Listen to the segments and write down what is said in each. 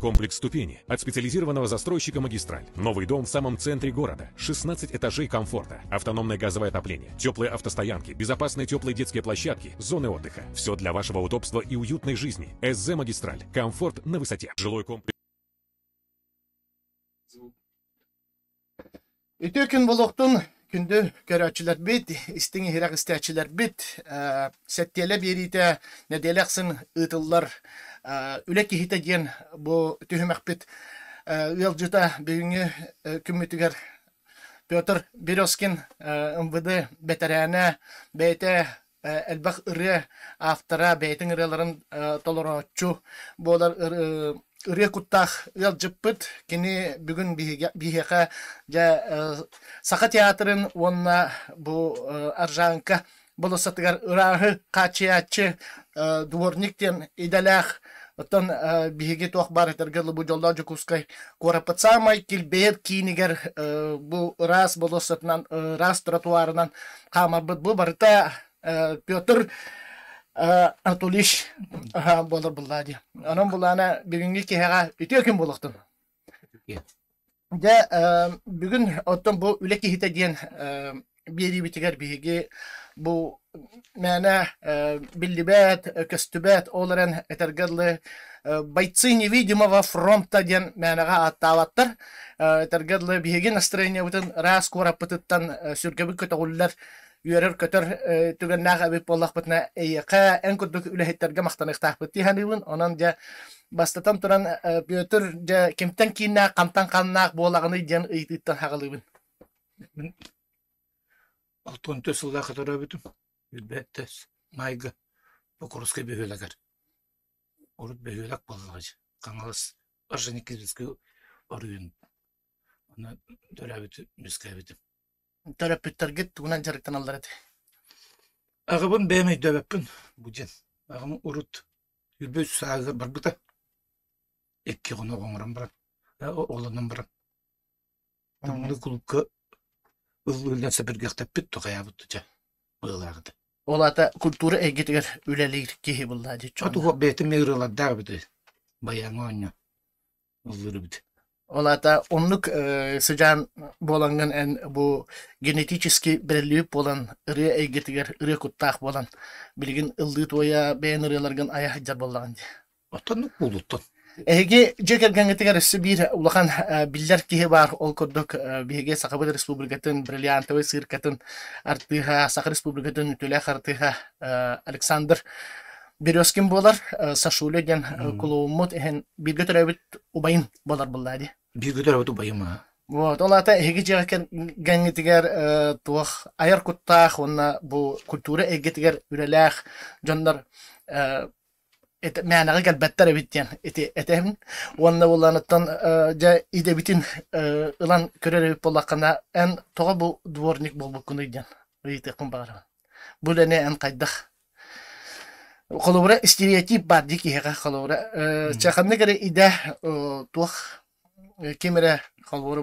комплекс «Ступени» от специализированного застройщика «Магистраль». Новый дом в самом центре города. 16 этажей комфорта, автономное газовое отопление, теплые автостоянки, безопасные теплые детские площадки, зоны отдыха. Все для вашего удобства и уютной жизни. СЗ «Магистраль». Комфорт на высоте. Жилой комплекс. Үтүө күн буолуохтун, күндү көрөөччүлэрбит, истиҥ иһирэх истээччилэрбит. Сэттиэлэ биэриитэ нэдиэлэ ахсын ыытыллар үлэ киһитэ диэн бу түһүмэхпит ыалдьыта бүгүҥҥү күммүтүгэр Петр Березкин МВД бэтэрээнэ, бэйэтэ элбэх ырыа автора, бэйэтин ырыаларын толорооччу буолар ырыа куттаах ыалдьыппыт. Кини бүгүн биһиэхэ дьэ Саха театрын уонна бу Аржанка болуоссатыгар ырааһы хааччыйааччы дворник диэн идэлээх. Оттон биһиги туох баар этэргэ дылы бу дьоллоох Дьокуускай куораппыт саамай килбэйэр киинигэр бу ыраас болуоссатынан, ыраас тротуарынан хаамарбыт бу барыта Петр Анатольевич буолар буллаа дии. Онон булаана бүгүҥҥү киһиэхэ үтүө күн буолуохтун. Дьэ, бүгүн оттон бу үлэ киһитэ диэн биэриибитигэр биһиги бу мээнэ биллибэт, көстүбэт, ол эрэн этэргэ дылы бойцы невидимого фронта диэн мээнэҕэ ааттаабаттар. Этэргэ дылы биһиги настроениебытын ыраас куораппытыттан сүргэбит көтөҕүллэр, үөрэр-көтөр түгэннээх эбит буоллахпытына, эйиэхэ эн курдук үлэһиттэргэ махтаныахтаахпыт дии саныыбын. Онон дьэ бастатан туран Петр дьэ кимтэн кииннээх, хантан ханнаах буолаҕыный диэн ыйытыыттан саҕалыыбын. Мин 64 сыллаахха төрөөбүтүм. Билбэт Майга Покровскай бөһүөлэгэр. Урут бөһүөлэк буоллаҕа дии. Хаҥалас Орджоникидзевскай оройуон. Онно төрөөбүт үөскээбитим. Төрөппүттэргит тугунан дьарыктаналлар этэй? Аҕабын бэйэм өйдөөбөппүн бу диэн. Аҕам урут 23 сааһыгар барбыта. Икки хонук оҥорон баран, оҕолонон баран. Тымныы кулуупка ыллыыллан сэбиргэхтэппит тухайаабыт дьэ быалааҕыта. Ол аата культура эйгэтигэр үлэлиир киһи буллаа дии Хоту бэйэтин ырыалардаах эбит баяҥа оонньоо ыллыыр эбит. Ол аата оннук сыдьаан буолаҥҥын эн бу генетически бэриллибит буолан ырыа эйгэтигэр ырыа куттаах буолан билигин ыллыы-туойа бэйэн ырыаларгын айа сылдьар буоллаҕын дии. Оттон буолуттан. Эһиги дьиэ кэргэҥҥитигэр өссө биир улахан биллэр киһи баар. Ол курдук биһиги Сахабыт Республикатын бриллиантовай циркатын артыыһа, Саха Республикатын үтүөлээх артыыһа Александр Березкин буолар. Сашуля диэн клоуммут иһин бииргэ төрөөбүт убайын буолар буоллаа дии. Бииргэ төрөөбүт убайым аа. Вот, ол аата эһиги дьиэ кэргэҥҥитигэр туох айар куттаах уонна бу культура эйгэтигэр үлэлээх дьоннор мээнэҕэ кэлбэттэр эбит диэн ити этэбин. Уонна буолланыттан дьэ идэбитин ылан көрөр эбит буоллаххына, эн тоҕо бу дворник буолбуккунуй диэн ыйытыахпын баҕарабын. Бу үлэни эн хайдах Холобура, стереотип баар дии киһиэхэ холобура чэ ханнык эрэ идэ туох ким эрэ холобура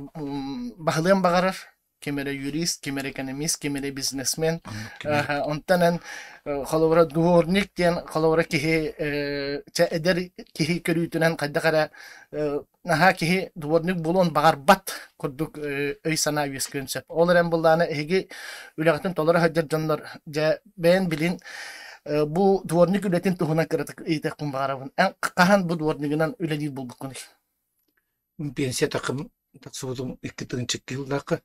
баһылыан баҕарар ким эрэ юрист, ким эрэ экономист, ким эрэ бизнесмен. Онтон эн холобура дворник диэн холобура киһи чэ эдэр киһи көрүүтүнэн хайдах эрэ наһаа киһи дворник буолуон баҕарбат курдук өй-санаа үөскүөн сөп. Ол эрэн буллаана эһиги үлэҕитин толоро сылдьар дьоннор дьэ бэйэн билин бу дворник үлэтин туһунан кыратык ыйытыахпын баҕарабын. Эн хаһан бу дворнигынан үлэлиир буолбуккунуй? Пенсия такым тахсыбытым 2 тыһыынча 2 сыллаахха.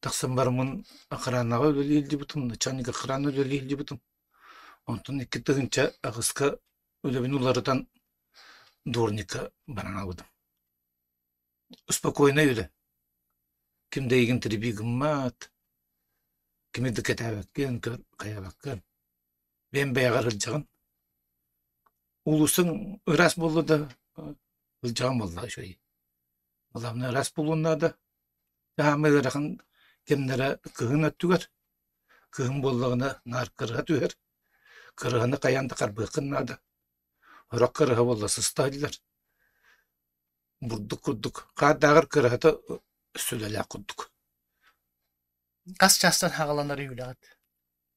Тахсан бараммын охранаҕа үлэлии илдьибитим, начальник охраны үлэлии илдьибитим. Онтон 2008-ка үлэбин уларытан дворникка баран хаалбытым. Спокойнай үлэ. Ким да эйигин трибий гыммат, кими да кэтээбэккин, хайаабаккын. Бэйэм бэйэҕэр сылдьаҕын. Уулуссаҥ ыраас буолла да Ылдьаҕым буолла үчүгэй. Главное ыраас буолуон наада. Саамай ыарахан кэмнэрэ кыһын өттүгэр. Кыһын буоллаҕына наар кырыһа түһэр. Кырыһаны хайаан да харбыаххын наада. Сорох кырыһа буолла сыста иһиллэр. Бурдук курдук. Хаардааҕар кырыһата сүлэлээх курдук. Хас чаастан хаҕаланарый үлэҕит?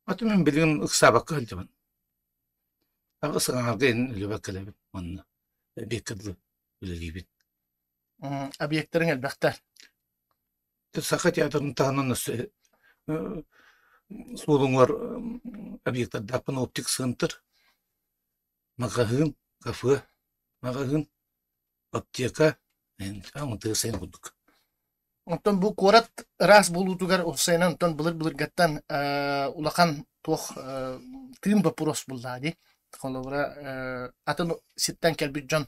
Аты мин билигин ыксаабакка сылдьабын. Аҕыс аҥаарга иһин үлэбэр кэлэбин уонна эбиэккэ дылы. үлэлиибин. Объектарыҥ элбэхтэр. Саха театрын таһынан өссө суолуҥар объектардаахпын оптик центр, маҕаһыын, кафе, маҕаһыын, аптека, тыа сайын курдук. Оттон бу куорат ыраас буолуутугар уопсайынан оттон былыр-былыргаттан улахан туох тыын боппуруос буллаа дии. Холобура, атын сиртэн кэлбит дьон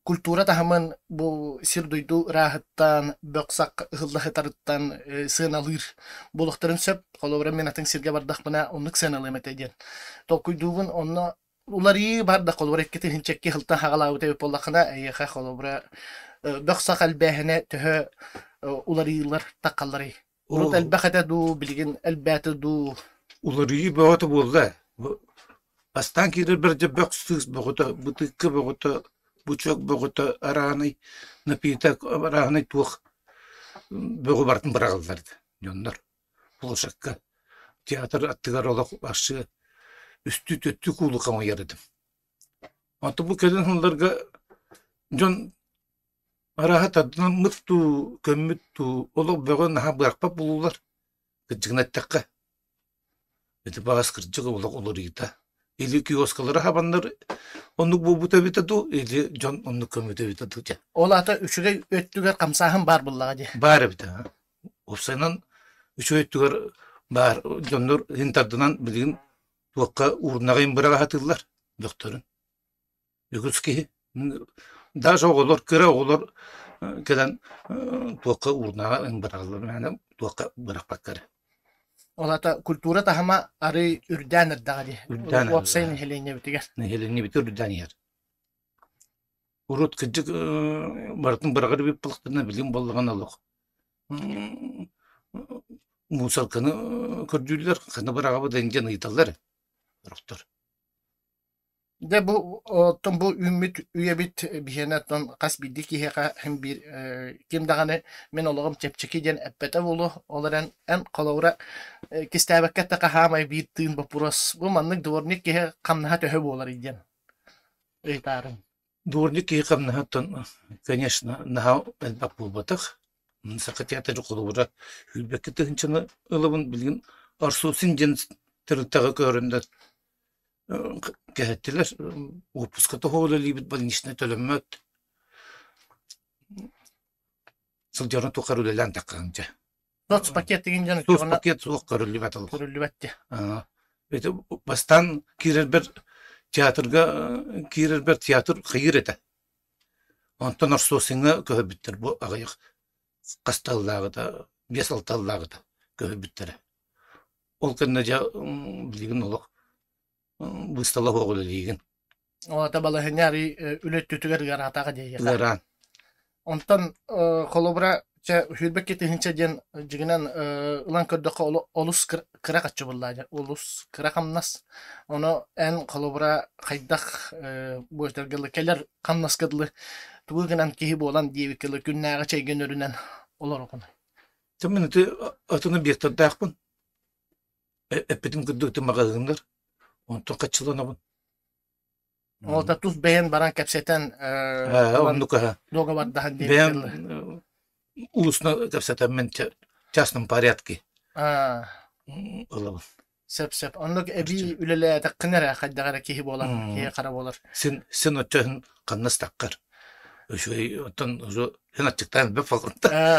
культура таһымын бу сир-дойду ырааһыттан, бөх-сах ыһылла сытарыттан сыаналыыр буолуохтарын сөп. Холобура, мин атын сиргэ бардахпына оннук сыаналыам этэ диэн толкуйдуубун. Онно уларыйыы бар да холобура икки тыһыынча икки сылтан хаҕалаабыт эбит буоллаххына эйиэхэ холобура бөх-сах элбээһинэ төһө уларыйыылар таххалларый? Урут элбэх этэ дуу, билигин элбээтэ дуу? Уларыйыы бөҕөтө буолла. Бастаан киирэрбэр дьэ бөх сыыс бөҕөтө, бытыыкка бөҕөтө, бучок бөҕөтө, арааһынай напиток, арааһынай туох бөҕү барытын быраҕаллар дьоннор. Площадка театр аттыгар олох барсыа үстүү-түөртүү куулу хомуйар этим. Онтон бу кэлин сылларга дьон арааһа тардынаммыт дуу, көммүт дуу, олох бөҕө наһаа бырахпат буоллулар. Кырдьыгын эттэххэ, ити баҕас кырдьык олох уларыйда. Или киоскалары хабаннар оннук буолбута эбитэ дуу, или дьон оннук көммүтэ эбитэ дуу дьэ. Ол аата үчүгэй өттүгэр хамсааһын баар буоллаҕа дии. Баар эбит Уопсайынан үчүгэй өттүгэр баар дьоннор иһин тардынан билигин туохха уурнаҕайын быраҕа сатыыллар бөхтөрүн. Үгүс киһи даже оҕолор кыра оҕолор кэлэн туохха уурнаҕа быраҕаллар мээнэ туохха бырахпаттар. Ол аата культура таһыма арый үрдээн эрдэҕэ дии. Үрдээн Уопсай нэһилиэнньэбитигэр. Нэһилиэнньэбитигэр үрдээн иһэр. Урут кырдьык барытын быраҕар эбит буоллахтарына билигин буоллаҕына олох муусалканы көрдүүллэр, ханна быраҕабыт диэн ыйыталлар сорохтор. Дьэ бу оттон бу үүммүт үйэбит биһиэнэ оттон хас биирдии киһиэхэ син биир ким даҕаны мин олоҕум чэпчэки диэн эппэтэ буолуо. Ол эрэн эн холобура кистээбэккэ эттэххэ хаамай биир тыын боппуруос бу маннык дворник киһи хамнаһа төһө буоларый диэн ыйытаарыҥ. Дворник киһи хамнаһыттан, конечно, наһаа элбэх буолбатах. Саха театры холобура сүүрбэккэ тыһыынчаны ылабын билигин Арсусин диэн тэрилтэҕэ көһөрөннөр кэһэттилэр. Уоппуска тоһо үлэлиибит больничнай төлөммөт. Сылдьарын тухары үлэлээн таххаһын дьэ. Соцпакет деген дьон Соцпакет суох көрүллүбэт олох. Көрүллүбэт дии. Это бастаан киирэрбэр театрга киирэрбэр театр хайыыр этэ. Онтон Орсуосиҥҥа көһөрбүттэр бу аҕыйах хас тыллааҕыта, биэс-алта тыллааҕыта көһөрбүттэрэ. Ол кэннэ дьэ билигин олох быыстала суох үлэлиигин. Ота балаһыанньа арый үлэ өттүтүгэр ыараатаҕа диэйиэхэ. Ыараан. Онтон холобура чэ сүүрбэккэ тыһыынча диэн дьиҥинэн ылан көрдөххө олус кыра хаччы буоллаа дьэ олус кыра хамнас. Ону эн холобура хайдах бу этэргэ дылы кэлэр хамнаска дылы тугу гынан киһи буолан диэбиккэ дылы күннээҕи чэйгин өрүнэн олороҕун. Чэ мин ити атын объектардаахпын. Эппитим курдук ити маҕаһыыннар онтон хаччыланабын. Ол да тус бэйэн баран кэпсэтэн оннук аһа. Дуогабардаһан Бэйэм устно кэпсэтэммин частном порядке ылабын. Сөп сөп. Оннук эбии үлэлээтэххинэ эрэ хайдах эрэ киһи буолар, киһи хара буолар. Син син оччоһун ханнас таххар. Үчүгэй оттон син аччыктаан элбэх буолгунта.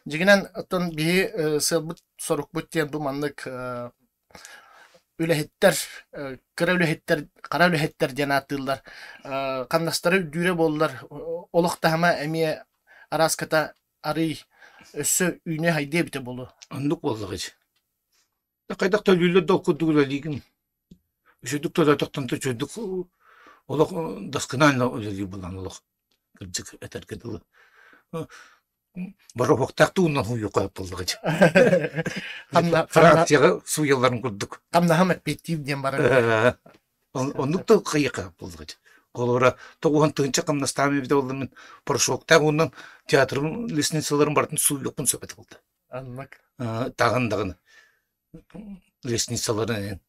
Дьиҥинэн оттон биһи сыалбыт сорукпут диэн бу маннык үлэһиттэр кыра үлэһиттэр хара үлэһиттэр диэн ааттыыллар хамнастара үрдүүрэ буоллар олох таһыма эмиэ арааската арый өссө үүнүө хайдыа эбитэ буолуо. Оннук буоллаҕа дии. Хайдах төлүүллэр да ол курдук үлэлиигин. Үчүгдүк төлөөтөхтөн да үчүгдүк олох досконально үлэлиир буолан олох кырдьык этэргэ дылы. Бороһуоктаах туунан хуйуохха буоллаҕа дии. Фракцияҕа сууйалларын курдук. Хамнаһым эппиэттиир диэн барар. Оннук да хайыха буоллаҕа дии. Холобура, тоҕуһан тыһыынча хамнастаам эбитэ буолла мин порошоктаах уунан театрым лестницаларын барытын сууйуохпун сөп этэ буолла. Аннык. Таҕын даҕаны лестницаларын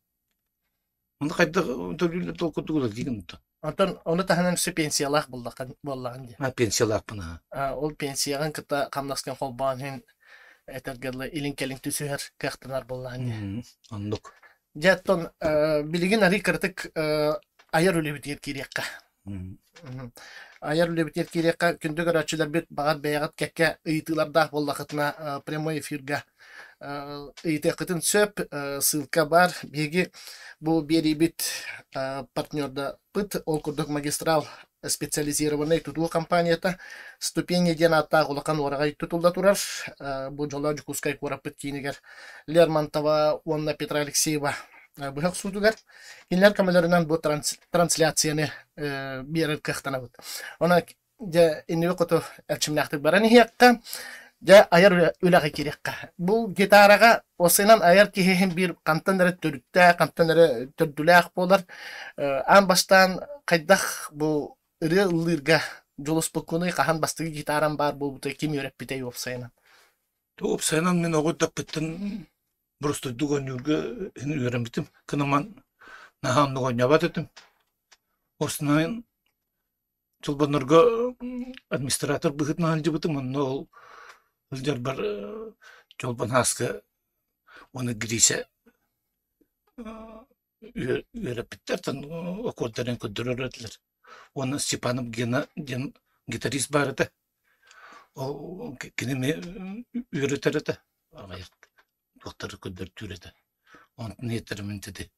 Онно хайдах төлүүллэр толкуйдугула диигин онтон. Онтон ону таһынан өссө пенсиялаах буллаххын буоллаҕын дии. А пенсиялаахпын аһа. Ол пенсияҕын кытта хамнаскын холбоон иһин этэргэ дылы илин-кэлин түсүһэр кыахтанар буоллаҕын дии. Оннук. Дьэ оттон билигин арый кыратык айар үлэбитигэр киириэххэ. Айар үлэбитигэр киириэххэ күндү көрөөччүлэрбит баҕар бэйэҕит кэккэ ыйытыылардаах буоллаххытына прямой эфиргэ ыйытыаххытын сөп, ссылка баар. Биһиги бу биэриибит партнердаппыт, ол курдук магистрал специализированнай тутуу компанията «Ступени» диэн ааттаах улахан уораҕай тутулла турар. Бу дьоло Дьокуускай куораппыт киинигэр Лермонтова уонна Петра Алексеева быһах суутугар. Кинилэр көмөлөрүнэн бу трансляцияны биэрэр кыахтанабыт. Онон дьэ инники хоту эрчимнээхтик баран иһиэххэ, дьэ айар үлэҕэ киириэххэ. Бу гитараҕа осынан айар киһи иһин биир хантан эрэ төрүттээх, хантан эрэ төрдүлээх буолар. Аан бастаан хайдах бу ырыа ыллыырга дьулуспуккунуй, хаһан бастакы гитарам баар буолбутай, ким үөрэппитэй уопсайынан? Уопсайынан мин оҕо эрдэхпиттэн боростуойдук оонньуурга үөрэммитим. Кынаман наһаа оннук оонньообот этим. Основной Чолбоннорго администратор быһыытынан сылдьыбытым, онно ол сылдьарбар Чолбон Һааска уонна Гриша үөрэппиттэр, аккордарын көрдөрөр этилэр. Уонна Степанов Гена диэн гитарист баар этэ. Ол кини эмиэ үөрэтэр этэ, аҕыйах туохтары көрдөртүүр этэ. Онтун иһиттэрим ити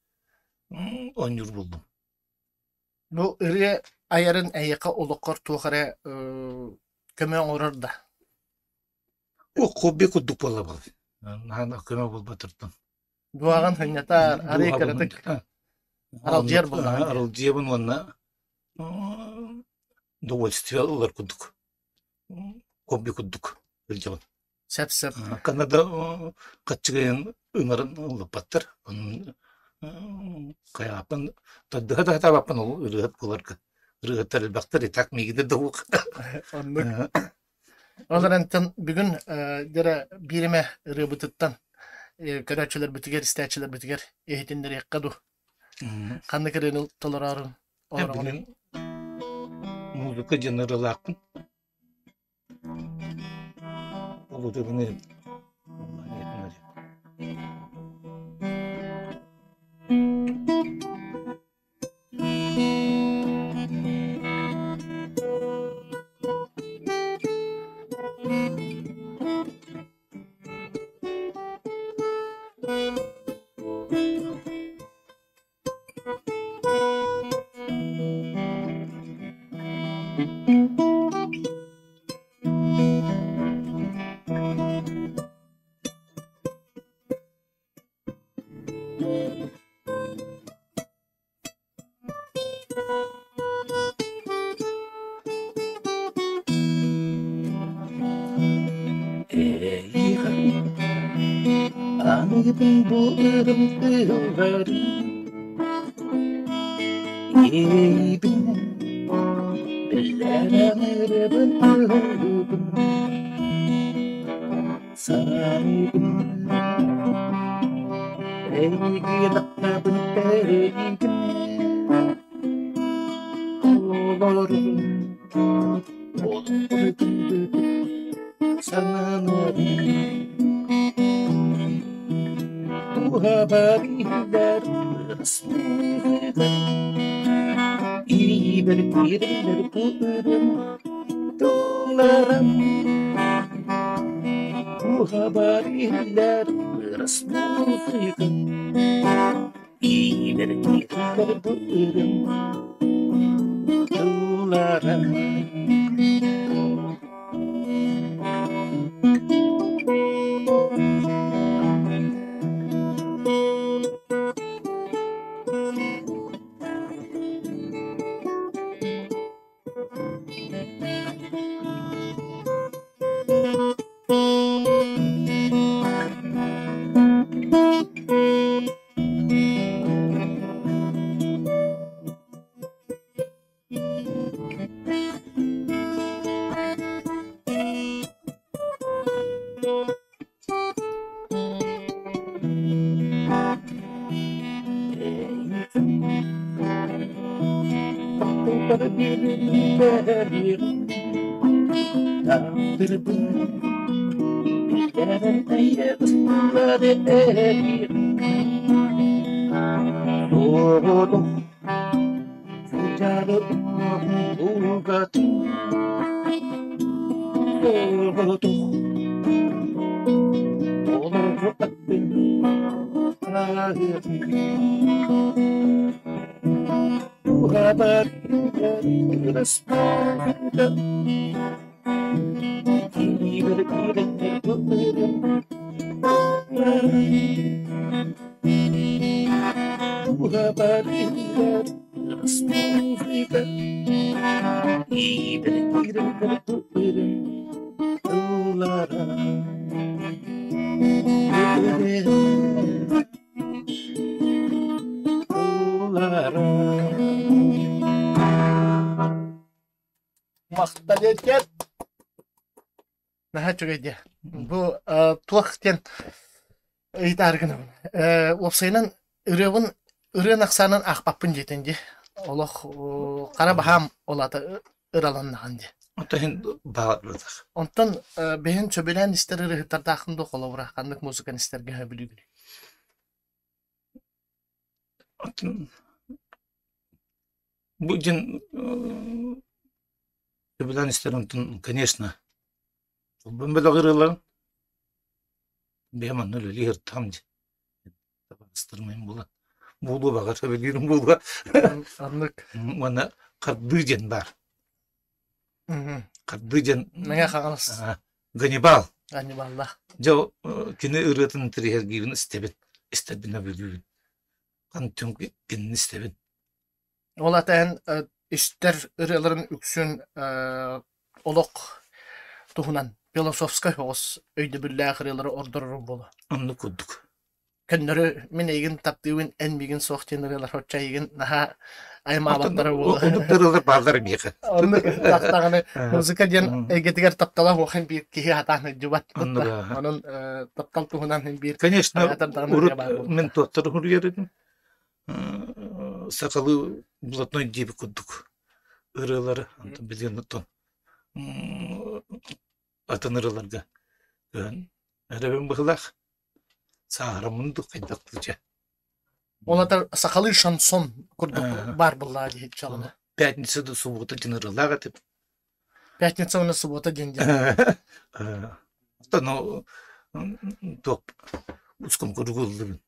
оонньуур буоллум. Бу ырыа айарын эйиэхэ олоххор туох эрэ көмө оҥорор да? Хобби курдук буолла был. Наһаа көмө буолбатыртан. Дуоҕан сынньатар, арый кыратык аралдьыйар буоллаҕын дии. Аралдьыйабын уонна удовольствие ылар курдук. Хобби курдук сылдьабын. Сөп-сөп. Канада хаччыгайын ыҥыран ыллаппаттар. Хайааппын тардыһа да сатаабаппын ол ырыаһыт буоларга. Ырыаһыттар элбэхтэр, и так миигин да уох. Оннук. Ол эрэн бүгүн дьэрэ биир эмэ ырыабытыттан көрөөччүлэрбитигэр, истээччилэрбитигэр иһитиннэриэххэ дуу. Ханнык ырыаны толороорун Бүгүн музыка диэн ырыалаахпын. Ол Аныгын бу ырым тыылларын Иэйбин биллэрэн ырыбын ыллыбын Саныыбын эйигин аттабын тэрийгин Олорун сананабын Туһабар иһиллэр Иибэр киириллэр бу ырым тылларым Туһабар иһиллэр ырыс музыка Иибэр киириллэр бу ырым тылларым Махталетет Наһаа үчүгэй дии. Бу туох диэн ыйытаары гынабын. Уопсайынан ырыабын ырыан ахсаанын аахпаппын диэтин дии. Олох хара баһаам ол аата ыраланнаҕын дии. Онтон иһин баҕарбатах. Онтон бэйэн сөбүлээн истэр ырыаһыттардааххын дуо холобура ханнык музыканы истэргэ сөбүлүүгүн? Оттон бу дьин сөбүлээн истэр онтон конечно Бу бөлөх ырыаларын бэйэм онно үлэлии сырыттаҕым дии. Табаарыстарым буолан буолуо баҕар сөбүлүүрүм буолуо. Оннук. Уонна хардыы диэн баар. Хардыы диэн Мэҥэ Хаҥалас. Ганнибал. Ганнибаллаах. Дьэ кини ырыатын интэриэһиргиибин истэбин. Истэрбинэ бүлүүбүн. Хантым кинини истэбин. Ол аата эн истэр ырыаларын үксүн олох туһунан философскай соҕус өйдөбүллээх ырыалары ордорорум буолуо. Оннук курдук. Көннөрү мин эйигин таптыыбын, эн миигин суох диэн ырыалар оччо эйигин наһаа аймаабаттара буолуо. Оннук ырыалар бааллар миэхэ. Оннук даҕаны музыка диэн эйгэтигэр таптала суох биир киһи сатаан сылдьыбат. Онон таптал туһунан биир Конечно, урут мин туохтары суруйар этим. Сахалыы блатной диэбит курдук ырыалары онтон билигин оттон атын ырыаларга көһөн эрэбин быһыылаах сааһыраммын дуу хайдах дуу дьэ Ол атар сахалыы шансон курдук баар буоллаҕа дии чалына. Пятница да суббота диэн ырыалаах этим. Пятница уонна суббота диэн диэн. Оттон туох ускум курдук ыллыбын.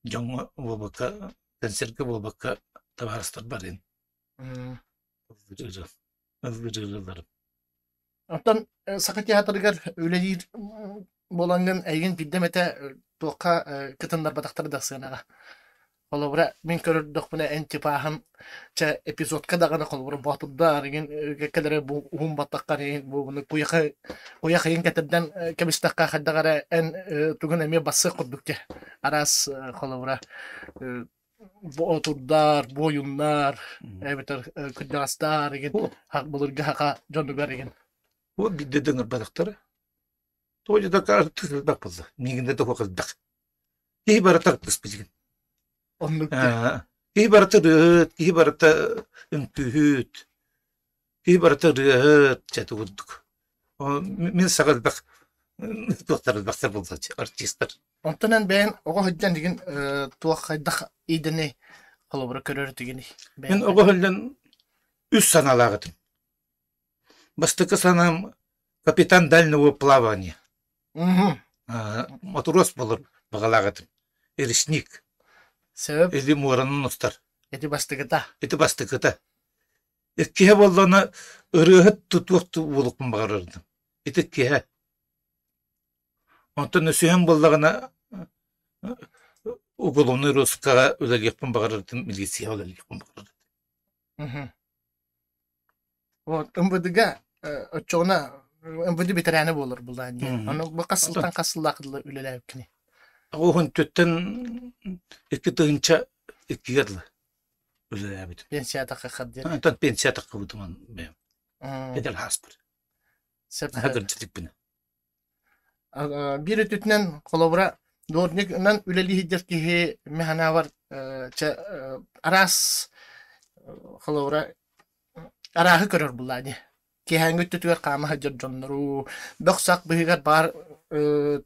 Дьоҥҥо буолбакка, концертка буолбакка табаарыстарбар ин ыллыыр Оттон Саха театрыгар үлэлиир буолаҥҥын эйигин биирдэ эмэтэ туохха кытыннарбатахтара да сыанаҕа. Холобура, мин көрөрдөхпүнэ эн типааһын чэ эпизодка даҕаны холобура боотурдар игин кэлэрэ бу уһун баттаххар игин бу куйаха куйах ыйын кэтэрдэн кэбистэххэ хайдах эрэ эн тугун эмиэ бассыах курдук дьэ араас холобура боотурдар, буойуннар эбэтэр кырдьаҕастар игин былыргы саха дьонугар игин. Вот биирдэ да ыҥырбатахтара. Тоҕо дьэ артыыс элбэх буолла. Миигин да тоҕо элбэх. Киһи барыта артыыс билигин. Оннук Киһи барыта ырыаһыт, киһи барыта үҥкүүһүт, киһи барыта ырыаһыт чэ курдук. Мин саҕа элбэх туохтар элбэхтэр буолла артистар. Онтон эн бэйэн оҕо сылдьан игин туох хайдах идэни холобура көрөр этигиний? Мин оҕо сылдьан үс санаалаах этим. Бастакы санаам капитан дальнего плавания. Матрос буолар баҕалаах этим. Речник. Сөп. Или муоранан устар. Ити бастакыта. Ити бастакыта. Иккиһэ буоллаҕына ырыаһыт тутуох буолуохпун баҕарарым. Ити иккиһэ. Онтон үсүһүм буоллаҕына уголовнай розыскаҕа үлэлиэхпин баҕарар этим, милицияҕа үлэлиэхпин баҕарар этим. Вот МВД-га оччоҕуна МВД бэтэрээнэ буолар булаан диэн. Ону бу хас сылтан хас сыллаах дылы үлэлээбиккиний? Уһун 2002-гэ дылы үлэлээбитим. Пенсия таххаххар диэн. Онтон пенсия таххыбытым бэйэм. Эдэр ааспыт. Сөп. Наһаа кырдьытыкпын. Биир өттүтүнэн холобура дворнигынан үлэлии сылдьар киһи мин санаабар чэ араас Холобура, арааһы көрөр буллаа дии. Киэһээҥҥи өттүтүгэр хаама сылдьар дьоннору, бөх-сах быһыыгар баар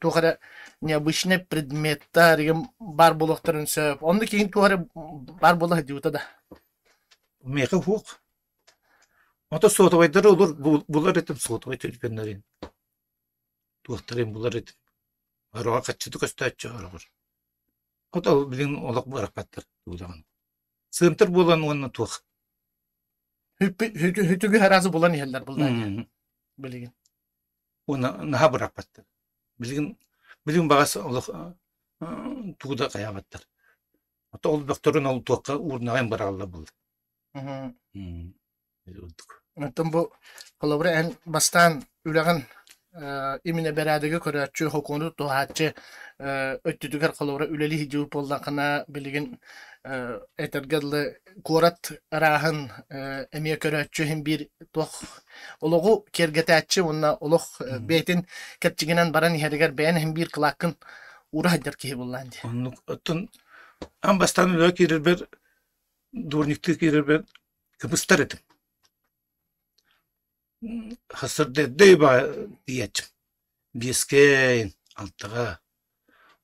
туох эрэ необычный предметтар игин баар буолуохтарын сөп. Онно киһин туох эрэ баар буола сылдьыбыта да. Миэхэ уһуох. Ото суотабайдары олор булар этим суотабай төлөпүөннэрин. Туохтарын булар этим. Ороҕо хаччыты көстөөччү ороҕор. Ото билигин олох бырахпаттар туулаҕын. Сыымтыр буолан уонна туох. Хүтүгү аразы булан иһэллэр буллаан билигин. Уонна наһаа бырахпаттар. Билигин билигин баҕас олох тугу да хайаабаттар. Ото ол бөхтөрүн ол туохха уурнаҕын быраҕаллар буолла. Оттон бу холобура эн бастаан үлэҕин именно бэрээдэги көрөөччү, хокуону туһааччы өттүтүгэр холобура үлэлии сылдьыбыт буоллаххына, билигин этэргэ дылы куорат арааһын эмиэ көрөөччү иһин биир туох олоҕу киэргэтээччи уонна олох бэйэтин кэрчигинэн баран иһэригэр бэйэн иһин биир кылааккын уура сылдьар киһи буоллаан дии. Оннук оттон аан бастаан үлэҕэ киирэрбэр дворниктыы киирэрбэр кыбыстар этим. Сарсыарда эрдэ тиийээччим. Биэскэ, алтаҕа.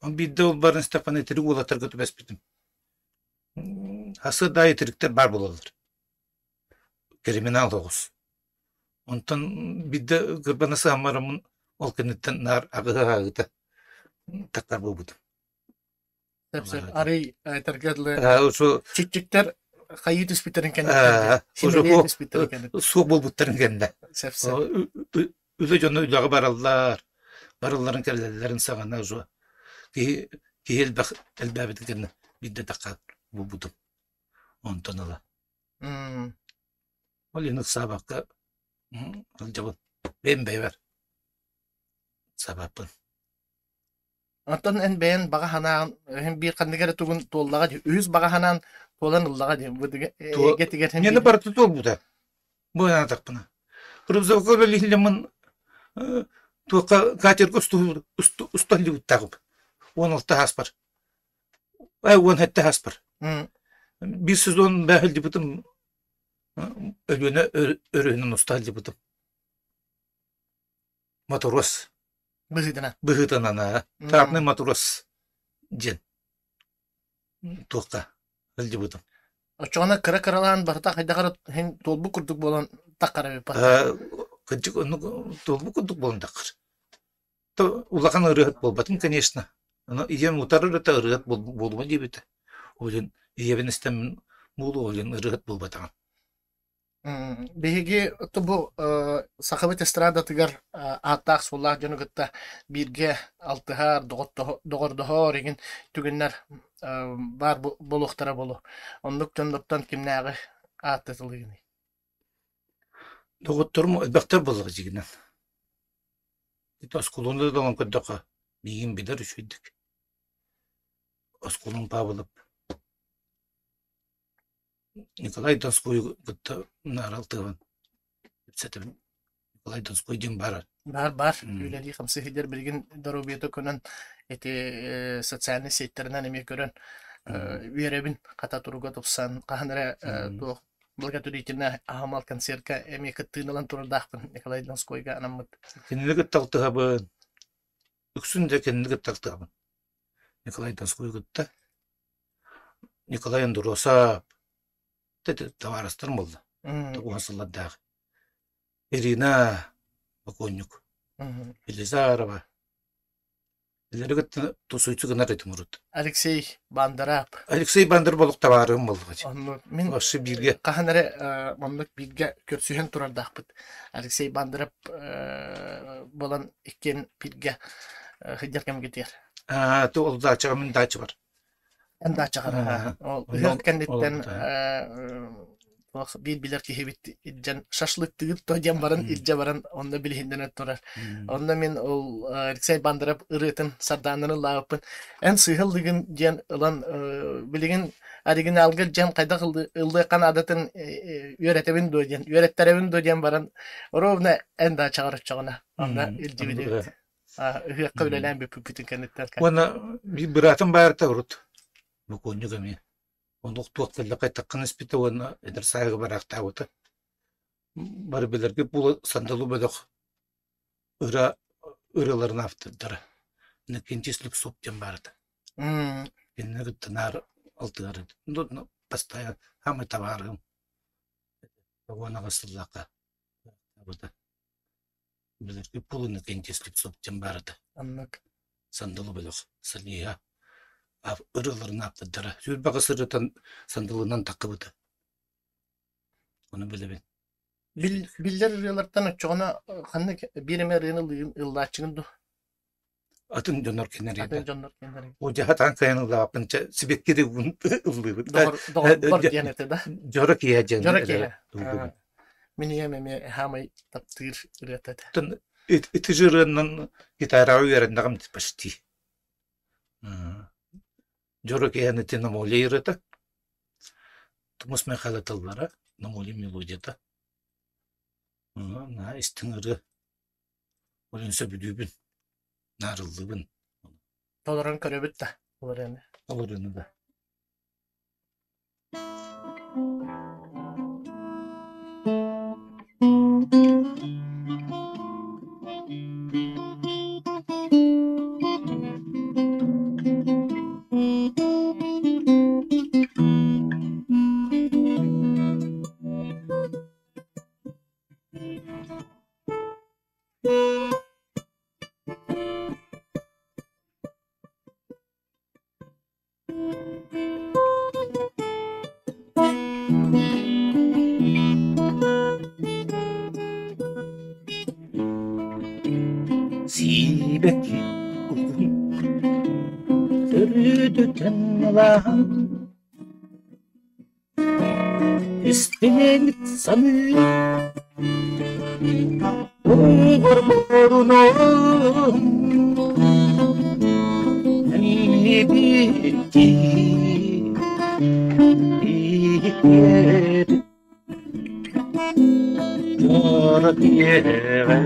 Ол биирдэ ол баран истэхпинэ итирик уолаттарга түбэспитим. Сарсыарда аайы итириктэр баар буолаллар. Криминал оҕус. Онтон биирдэ кырбана сыһан бараммын ол кэнниттэн наар аҕыһы-аҕыта тахтар буолбутум. Сөп-сөп. Арый этэргэ дылы чиччиктэр хайыы түспүттэрин кэнниттэн симэлийэ түспүттэрин кэнниттэн суох буолбуттарын кэннэ. Сөп-сөп. Үлэ дьоно үлэҕэ бараллар, баралларын кэлэллэрин саҕана уже киһи киһи элбэх элбээбитин кэннэ биирдэ тахха булбутум. Онтон ыла. Ол иһин ыксаабакка сылдьабын. Бэйэм бэйэбэр ыксаабаппын. Оттон эн бэйэн баҕа санааҕын иһин биир ханнык эрэ тугун туоллаҕа дии, үһүс баҕа санаан туолан ыллаҕа дии, бу эйгэтигэр һин Миэнэ биир барыта туолбута. Бу санаатахпына. Рюкзакка үлэлииллэммин туохха катерга устан илдьибиттээҕим. 16 ааспар. 17 ааспар. Биир сезон бэһ илдьибитим Өлүөнэ өрүһүнэн уста илдьибитим. Матрос быһыытынан. Быһыытынан трапный матрос диэн туохха сылдьыбытым. Оччоҕуна кыра-кыралаан барыта хайдах эрэ иһин туолбут курдук буолан таххар эбиппат. Кырдьык оннук туолбут курдук буолан таххар. Улахан ырыаһыт буолбатым, конечно. Ону ийэм утары да ырыаһыт буолума диэбитэ. Ол иһин ийэбин истэммин буолуо ол иһин ырыаһыт буолбатаҕым. Биһиги бу сахабыт эстрадатыгар ааттаах-суоллаах дьону кытта бииргэ алтыһар, доҕордоһор игин түгэннэр баар буолуохтара буолуо. Оннук дьоннортон кимнээҕи ааттатылыыгыный? Доҕотторум элбэхтэр буоллаҕа дьиҥинэн. Ити оскуоланы да ылан көрдөххө, миигин билэр үчүгэйдик. Оскуолам Павлов Николай Донскойу кытта нааралтыыбын кэпсэтэбин. Николай Донской диэн баар. Баар баар. Үлэлии хамсыы сылдьар билигин доруобуйата көнөн ити социальнай сетьтэринэн эмиэ көрөн үөрэбин хата туруга тупсан хаһан эрэ туох благотворительнай аһымал концертка эмиэ кыттыыны ылан турардаахпын Николай Донскойга анаммыт. Кинини кытта алтыһабын. Үксүн да кинини кытта алтыһабын. Николай Донскойу кытта. Николай Андросов табаарыстарым буолла. Уһун сыллардаах. Ирина бокуонньук. Елизарова. Илэри кытта тусуйчу гынар этим урут. Алексей Бандарап. Алексей Бандар болук табаарым боллуга. Онну мин Вообще бииргэ. хаһан эрэ оннук бииргэ көрсүһэн турардаахпыт. Алексей Бандарап буолан иккиэн бииргэ сылдьар кэмгитигэр. Аа, ту ол даачаҕа мин даача бар. Эн даачаҕар ол ыһыах кэнниттэн биир билэр киһибит илдьэн шашлыктыыр то диэн баран илдьэ баран онно билиһиннэрэн турар. Онно мин ол Алексей Бандаров ырыатын Сардаананы ыллаабыппын. Эн сыыһа ыллыгын диэн ылан билигин оригиналга илдьэн хайдах ыллыахха наадатын үөрэтэбин дуо диэн үөрэттэрэбин дуо диэн баран ровно эн даачаҕар оччоҕуна онно илдьибит эбит. Ыһыахха үлэлээн бүппүппүтүн кэнниттэн Уонна биир быраатым баарта урут бокуонньук эмиэ. Оннук туох кэллэ хайтаххын испитэ уонна эдэр сааһыгар бараахтаабыта. Бары билэргит буолуо сандалы бөлөх ыра ырыаларын автордара. Иннокентий Слепцов диэн баар этэ. Кинини кытта наар алтыһар этим. Ну, постоянно самый табаарыһым. 18 сыллаахха Билэргит буолуо Иннокентий Слепцов диэн баар этэ. Оннук. Сандалы бөлөх солиһа ырыаларын ааптардара. Сүүрбэҕэ сырытан сандалынан таххыбыта. Ону билэбин. Биллэр ырыалартан оччоҕуна ханнык биир эмэ ырыаны ыллааччыгын дуу? Атын дьоннор кинилэр Атын дьоннор кинилэр. О дьэ хатаан кыайан ыллаабаппын чэ сибэкки ыллыыбыт. Доҕорбор диэн этэ да? Дьоро киэһэ диэн Дьоро киэһэ. Мин ийэм эмиэ хаамай таптыыр ырыата этэ. Ити ырыаннан гитараҕа үөрэннэҕим почти. Дьоро киэһэни ити Намолия ырыата. Тумус Михайло тыллара, Намолия мелодията. Наһаа истиҥ ырыа. Ол сөбүлүүбүн, наарыллыбын. Толорон көрөбүт да, ол ырыаны. Ол ырыаны да. Сиибэки угун төрүтүтэн ылаан Истиҥник саныы Оҕорборунан Эмиэбити Иһиккэр Дьоро киэҕэ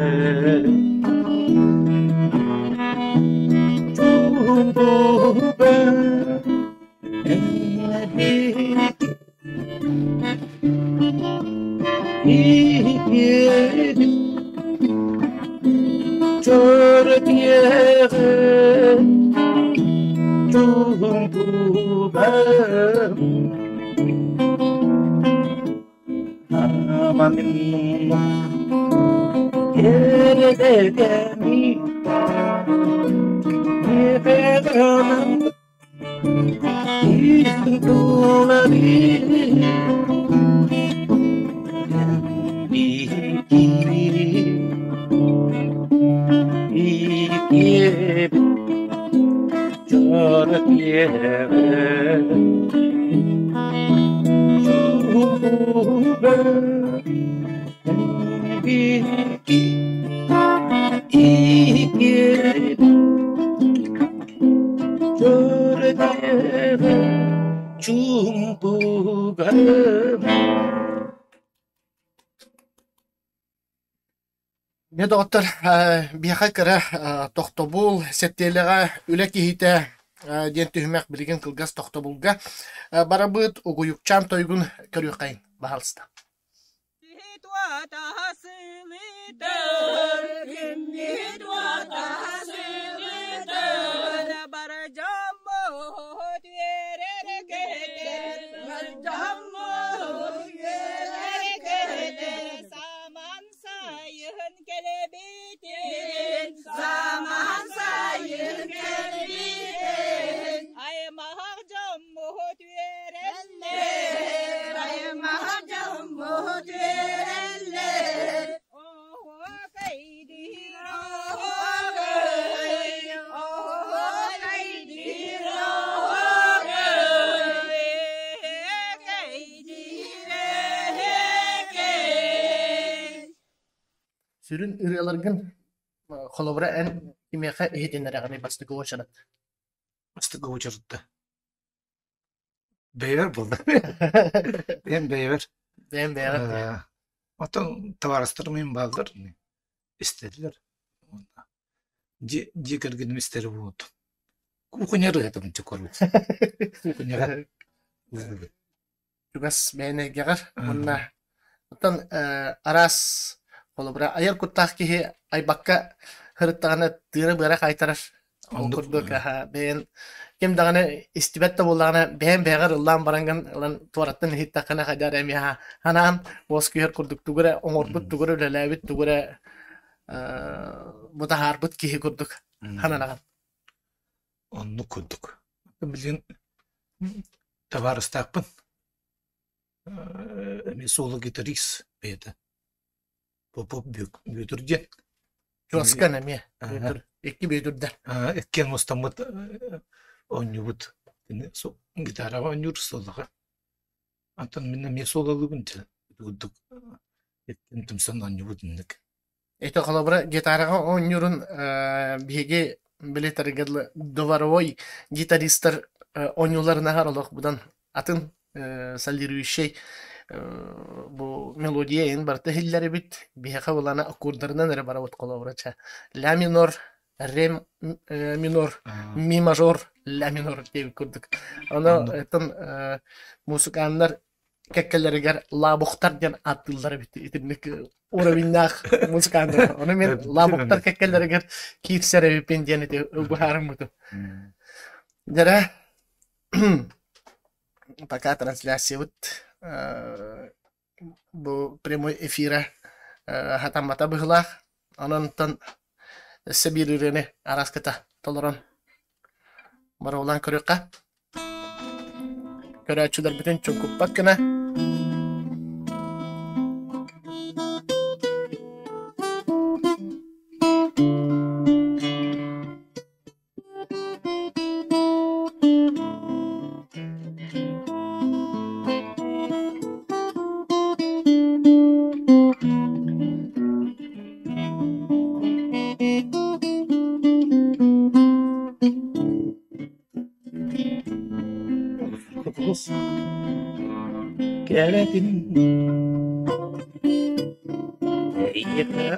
Чуумпуга Дьэ доҕоттор, биһиэхэ кыра тохтобул, сэттиэлэҕэ үлэ киһитэ диэн түһүмэх билигин кылгас тохтобулга барабыт угуйукчаан тойугун көрүөххэйиҥ, баһаалыста. Сүрүн ырыаларгын холобура эн кимиэхэ иһитиннэрэҕиний бастакы уочарат? Бастакы уочаратта. Бэйэбэр буолла. Бэйэм бэйэбэр. Бэйэм бэйэҕэр. Оттон табаарыстарым мин бааллар истэллэр. Дьиэ дьиэ кэргэним истэрэ буолуо. Кухня ырыатабын чэ короче. Кухняҕа. Чугас бэйэн эйгэҕэр уонна оттон араас холобура айар куттаах киһи айбакка сырыттаҕына тыына-быара хаайтарар. Ол Оннук курдук бэйэн ким даҕаны истибэт да буоллаҕына бэйэн бэйэҕэр ыллаан бараҥҥын ылан туораттан иһиттэххинэ хайдах эрэ эмиэ ханаан уоскуйар курдук тугу эрэ оҥорбут, тугу эрэ үлэлээбит, тугу эрэ бутаһаарбыт киһи курдук хананаҕын. Оннук курдук. Билигин табаарыстаахпын. Эмиэ суола гитарист бэйэтэ. Попов Бүөтүр диэн. Чуоскан эмиэ Бүөтүр. Икки Бүөтүрдэр. Иккиэн мустаммыт оонньуубут. Гитараҕа оонньуур суолаҕа. Онтон мин эмиэ суолалыыбын курдук иккиэн түмсэн оонньуубут инник. Это холобура гитараҕа оонньуурун биһиги били дворовой гитаристар оонньууларынаһар олох быдан атын солирующай бу мелодия эн барыта иһиллэр эбит биһиэхэ былаана аккордарынан эрэ барабыт холобура ча ля минор ре минор ми мажор ля минор диэбит курдук ону оттон мусукааннар кэккэлэригэр лабухтар диэн ааттыыллар эбит итинник уровеннаах музыканнар. Ону мен лабухтар кэккэлэригэр киирсэр эбиппин диэн ити быһаарыммытым. Дьэрэ пока трансляциябыт бу прямой эфира хатаммата быһылаах. Онон өссө биир ырыаны араскыта толорон Боруобалаан көрүөххэ. Көрөөччүлэрбитин чуҥкуппат гына Кэрэтин эйиэхэ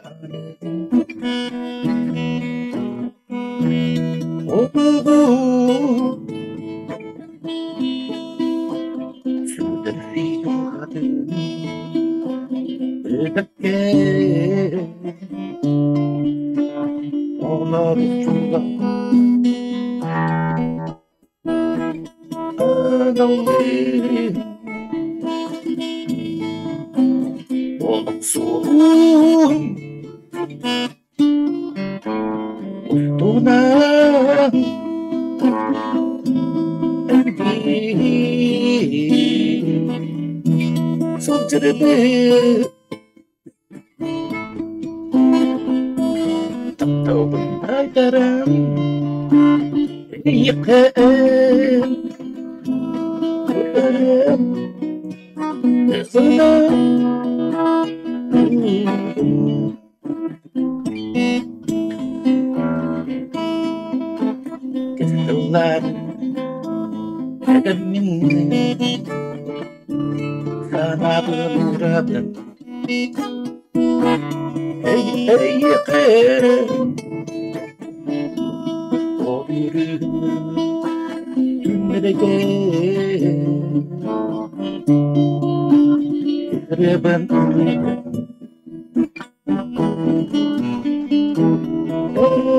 Устунан Сылдьырбыт тапталбын таайтаран эйиэхэ Кытыллар эдэммин санаабын уурабын Эйиэхэ Ырыабын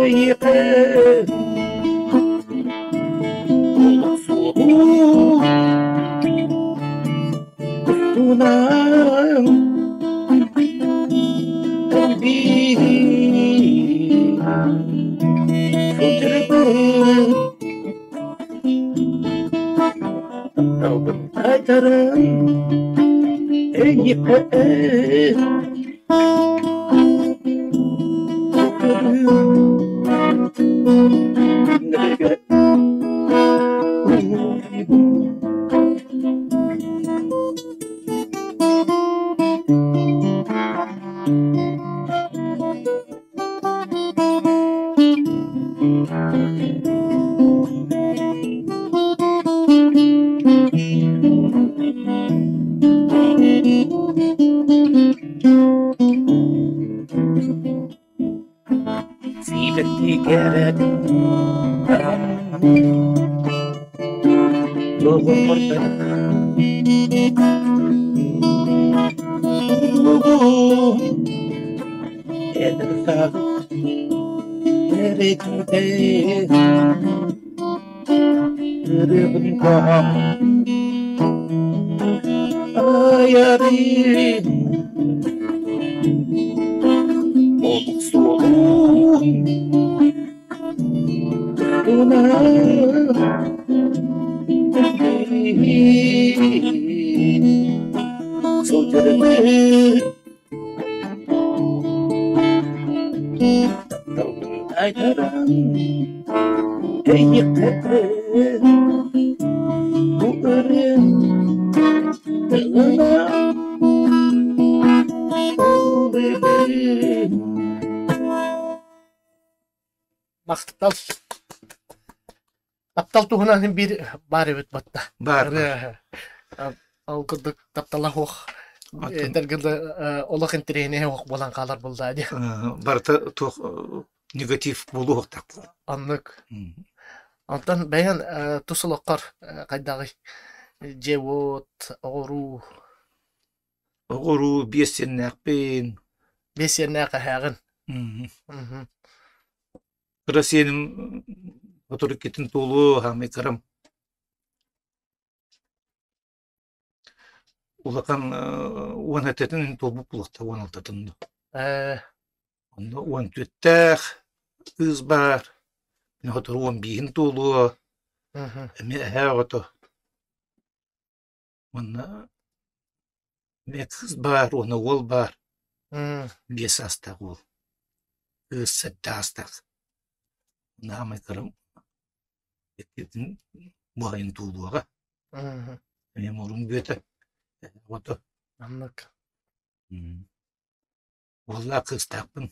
Эйиэхэ Устунан Сылдьарбын Тапталбын таайтаран Эйиэхэ Сибэкки кэрэтин Доҕор эдэр саас эрэйдэ ырыабын айарым олох суолун Бу ырыа тылына Махтал. Таптал туһунан син биир баар эбит батта. Баар баар. Ол курдук таптала суох этэргэ олох интэриэһинэй суох буолан хаалар буоллаа дии. Барыта туох негатив буолуохтаах. Оннук. Онтон бэйэн тус олоххор хайдаҕый? Дьиэ-уот, оҕуруу. Оҕуруу биэс сиэннээхпин. Биэс сиэннээх эһээҕин. Кыра сиэним сотору иккитин туолуо, хаамай кырам. Улахан уон этэтин туолбут буолуохта, уон алтатын дуу. Онно уон түөртээх кыыс баар, мин сотору уон бииһин туолуо, эмиэ эһээ оҕото. Уонна эмиэ кыыс баар уонна уол баар, биэс саастаах уол, кыыс сэттэ саастаах. Наамай кырам иккитин буһайын туолуоҕа. Эмиэ мурун бүөтэ, оҕото. Оннук. Уоллаах кыыстаахпын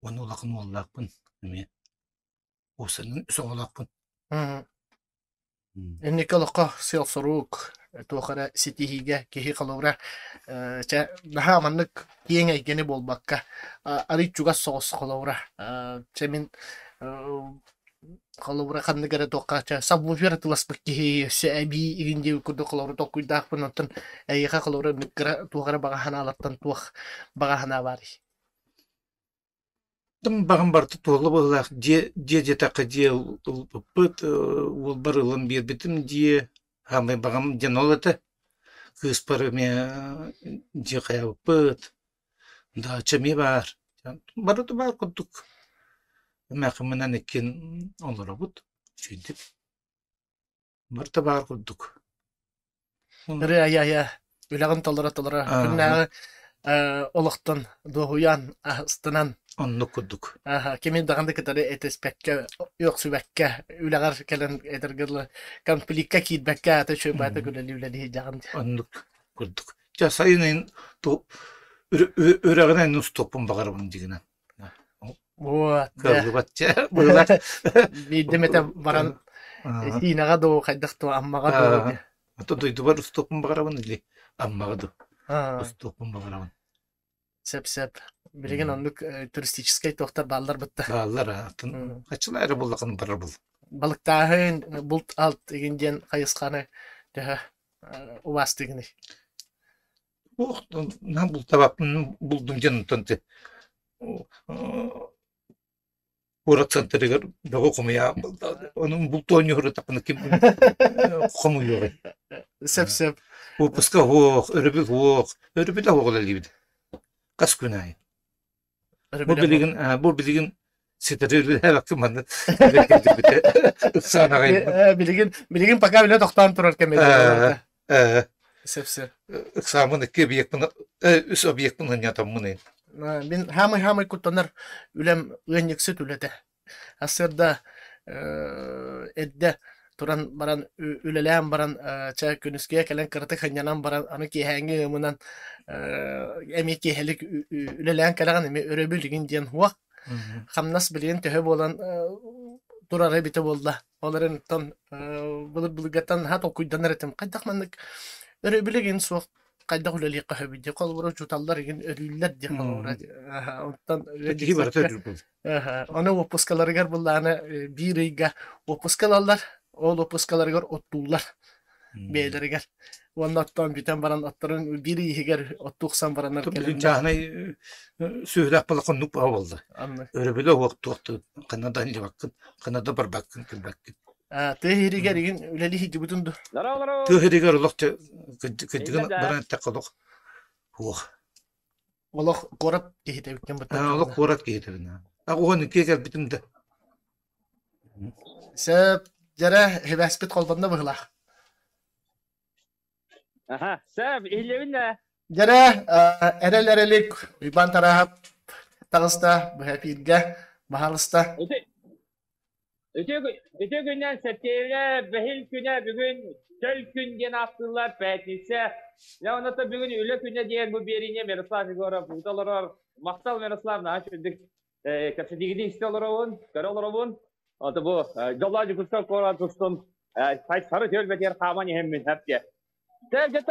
уонна улахан уоллаахпын эмиэ. Уопсайынан үс оҕолоохпун. Инники олоххо сыал-сорук, туох эрэ ситиһиигэ киһи холобура чэ наһаа маннык киэҥ эйгэни буолбакка арый чугас соҕус холобура чэ мин холобура ханнык эрэ туохха чэ сабвуфер атыыласпыт киһи өссө эбии игин диэбит курдук холобура толкуйдаахпын оттон эйиэхэ холобура кыра туох эрэ баҕа санаалартан туох баҕа санаа баарый? Баҕам барыта туолла быһыылаах дьиэ дьиэ диэтэххэ дьиэ ылбыппыт, уолбар ылан биэрбитим дьиэ, саамай баҕам диэн ол этэ. Кыыспар эмиэ дьиэ хайаабыппыт, даача эмиэ баар. Барыта баар курдук. Эмээхимминэн иккиэн олоробут, үчүгэйдик. Барыта баар курдук. Ырыа айа-айа, үлэҕин толоро-толоро, күннээҕи олохтон дуоһуйан, астынан Оннук курдук. Кими даҕаны кытары этиспэккэ, үөхсүбэккэ, үлэҕэр кэлэн этэргэ дылы конфликка киирбэккэ аата үчүгэй баата үлэлии-үлэлии сылдьаҕын дии. Оннук курдук. Дьэ сайын үрэҕинэн устуохпун баҕарабын дигинэн. Вот, Кыаллыбат дьэ быһыылаах. Биирдэ эмэтэ баран Сиинэҕэ дуу, хайдах дуу, Аммаҕа дуу. Ото дойдубар устуохпун баҕарабын или Аммаҕа дуу устуохпун баҕарабын. Сөп-сөп. Билигин оннук туристическай туохтар бааллар бытта. Бааллар атын хаччылаа эрэ буллахын барар бул. Балыктааһын, булт-алт игин диэн хайысханы төһө убаастыгыный? Ох, наһаа бултаабаппын булдум диэн онтон куорат центрыгар бөҕө хомуйа ону бултуон оонньуурутахпына ким хомуйуоҕай Сөп-сөп. Уоппуска суох, өрөбүл суох, өрөбүл суох үлэлиибит. Хас күн аайы. Бу билигин бу билигин ситэри үлэлээбэккэ манна ыксаан аҕай. Билигин билигин пока үлэ тохтоон турар кэмэ. Сөп-сөп. Ыксааммын икки объекпын үс объекпын ынньатаммын. Мин хаамай-хаамай куттанар үлэм ыанньыксыт үлэтэ. Сарсыарда эрдэ туран баран үлэлээн баран чэ күнүскүгэ кэлэн кыратык сынньанан баран аны киэһээҥҥи ыамынан эмиэ киэһэлик үлэлээн кэлэҕин эмиэ өрөбүл игин диэн уох хамнас билигин төһө буолан турара эбитэ буолла. Ол эрэн оттон былыр-былыргаттан наһаа толкуйданар этим. Хайдах маннык өрөбүл игин суох хайдах үлэлиэххэ сөбүй диye холобура учууталлар игин өрүүллэр диye холобура оттон Киһи барыта өрүүр Ону уоппускаларыгар былааны биир ыйга уоппуска ылаллар. Ол опускаларыгар оттууллар бэйэлэригэр. Уонна оттоон бүтэн баран отторун биир иһигэр оттуохсан бараннар Билин кэлэннэр. чааһынай сүөһүлээх буола хоннук баҕа буолла. Анны. Өрөбүлэ уохтуохту ханна да илдьибаккын, ханна да барбаккын, кэлбэккин. Тыа иһиригэр игин үлэлии сылдьыбытын ду? Тыа иһигэр олох кырдьыгын баран эттэххэ олох суох. Олох куорат киһитэ эбиккин быттан. Олох куорат киһитэбин. Уон иккиэ кэлбитим да. Сөп, дьэрэ, хибээспит холбонно быһылаах. Аха, сөп, иһиллэбин да. Дьэрэ, эрэл эрэлик Уйбаан Тараһап таҕыста быһа эпииргэ, баһаалыста. Үтүө күннэн сэттиэлэ бэһил күнэ бүгүн чөл күн диэн ааттыыллар пятница. Дьэ оното бүгүн үлэ күнэ диэн бу биэриини Мирослав Егоров ыыта олорор. Махтал Мирослав наһаа үчүгдүк кэпсэтиигини истэ олоробун, көрө олоробун. Ото бу дьоллоох Дьокуускай куорат устун сары түөлбэтигэр хааман иһэммин хэпке. Дьэ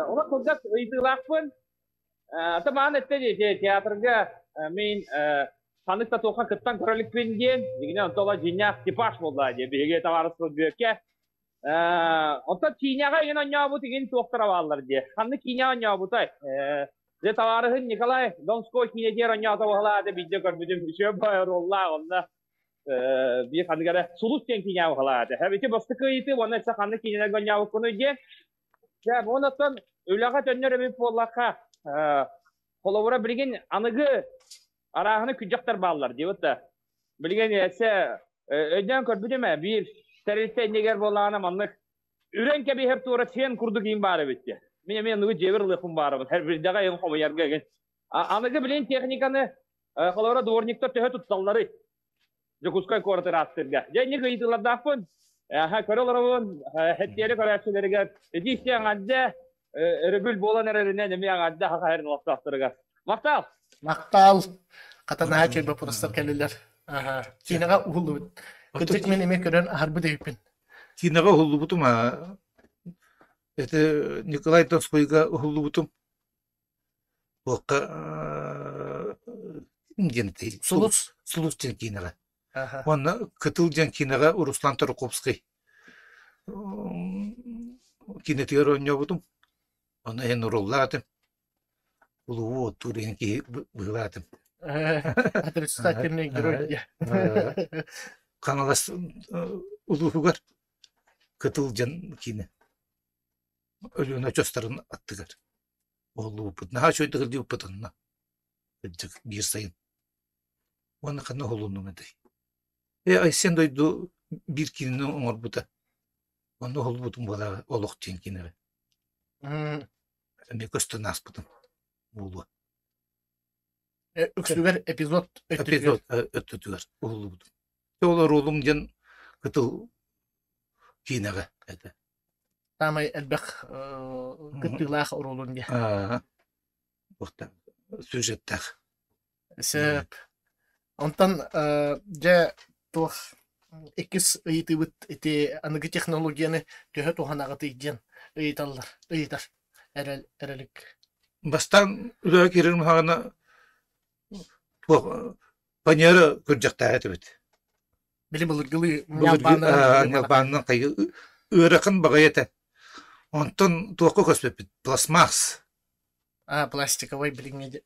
олох кылгас ыйытыылаахпын. Ата маан эттэ дии театрга мин ханнык да туохха кыттан көрө иликпин диэн, дьиҥинэн онто ола дьиҥнээх типаж буолла дии биһиги табаарыспыт Бүөккэ. Онтон киинэҕэ игин оонньообут игин туохтара бааллар дии. Ханнык киинэҕэ оонньообутай? Дьэ табаарыһын Николай Донской киинэтигэр оонньоото баһылаата биирдэ көрбүтүм үчүгэй баҕайы оруоллаах онно биир ханнык эрэ Сулус диэн киинэҕэ баһылаата. Ити бастакы ыйытыы уонна өссө ханнык киинэлэргэ оонньообуккунуй диэн. Дьэ, онон үлэҕэ төннөр эбит буоллахха, холобура билигин аныгы арааһыны күдьэхтэр бааллар диэбит да. Билигин эссе өйдөөн көрбүтүм ээ, биир тэрилтэ иннигэр буоллаҕына маннык үрэн кэбиһэр туора сиэн курдук иин баар эбит диye. Мин эмиэ аныгы дьиэбэр ылыахпын баарабын. Һэр бирдэҕэ иһин хомуйарга игин. Аныгы билин техниканы холобура дворниктар төһө тутталларый? Дьокуускай куорат ыраастыырга. Дьэ, инник ыйытыылардаахпын. Аха, көрө олоробун. Хэттиэри көрөөччүлэригэр ити исти аҥардэ өрөбүл буолан эрэринэн эмиэ аҥардэ аха хаһарын олохтоохторугар. Махтал! Махтал! Хата наһаа үчүгэй боппуруостар кэллилэр. Аха. Киинэҕэ уһуллубут. Кырдьык мин эмиэ көрөн аһарбыт эбиппин. Киинэҕэ уһуллубутум аа. Это Николай Донскойга уһуллубутум. Туохха диэн этэй? Сулус. Сулус диэн киинэҕэ. Аха. Уонна Кытыл диэн киинэҕэ Руслан Тарковский киинэтигэр оонньообутум. Ону иһин урууллаатым. Улуу оттуур иһин киһи быһыылаатым. Отрицательный герой. Хаҥалас улууһугар Кытыл диэн киинэ. Өлүөнэ очуостарын аттыгар. Уһуллубуппут. Наһаа үчүгэйдик ылдьыыппыт онно. Кырдьык, биир сайын. Уонна ханна уһулуннум этэй? Ээ, Айсен дойду биир киинэни оҥорбута. Онно уһуллубутум буолаа олох диэн киинэбэ. Эмиэ көстөн ааспытым буолуо. Үксүгэр эпизод Эпизод өттүтүгэр уһуллубутум. Ол оруолум диэн кытыл киинэҕэ этэ. Саамай элбэх кыттыылаах оруолун диye. Сюжеттаах. Сөп. Онтон дьэ туох иккис ыйытыыбыт ити аныгы технологияны төһө туһанаҕытый диэн ыйыталлар ыйытар эрэл эрэлик. Бастаан үлэҕэ киирэрим саҕана туох паньера күрдьэхтээх этибит. Били былыргылыы ньалбаанынан ыарахан баҕайы этэ. Онтон туохха көспүппүт? Пластмасс. А, пластиковай билиҥҥи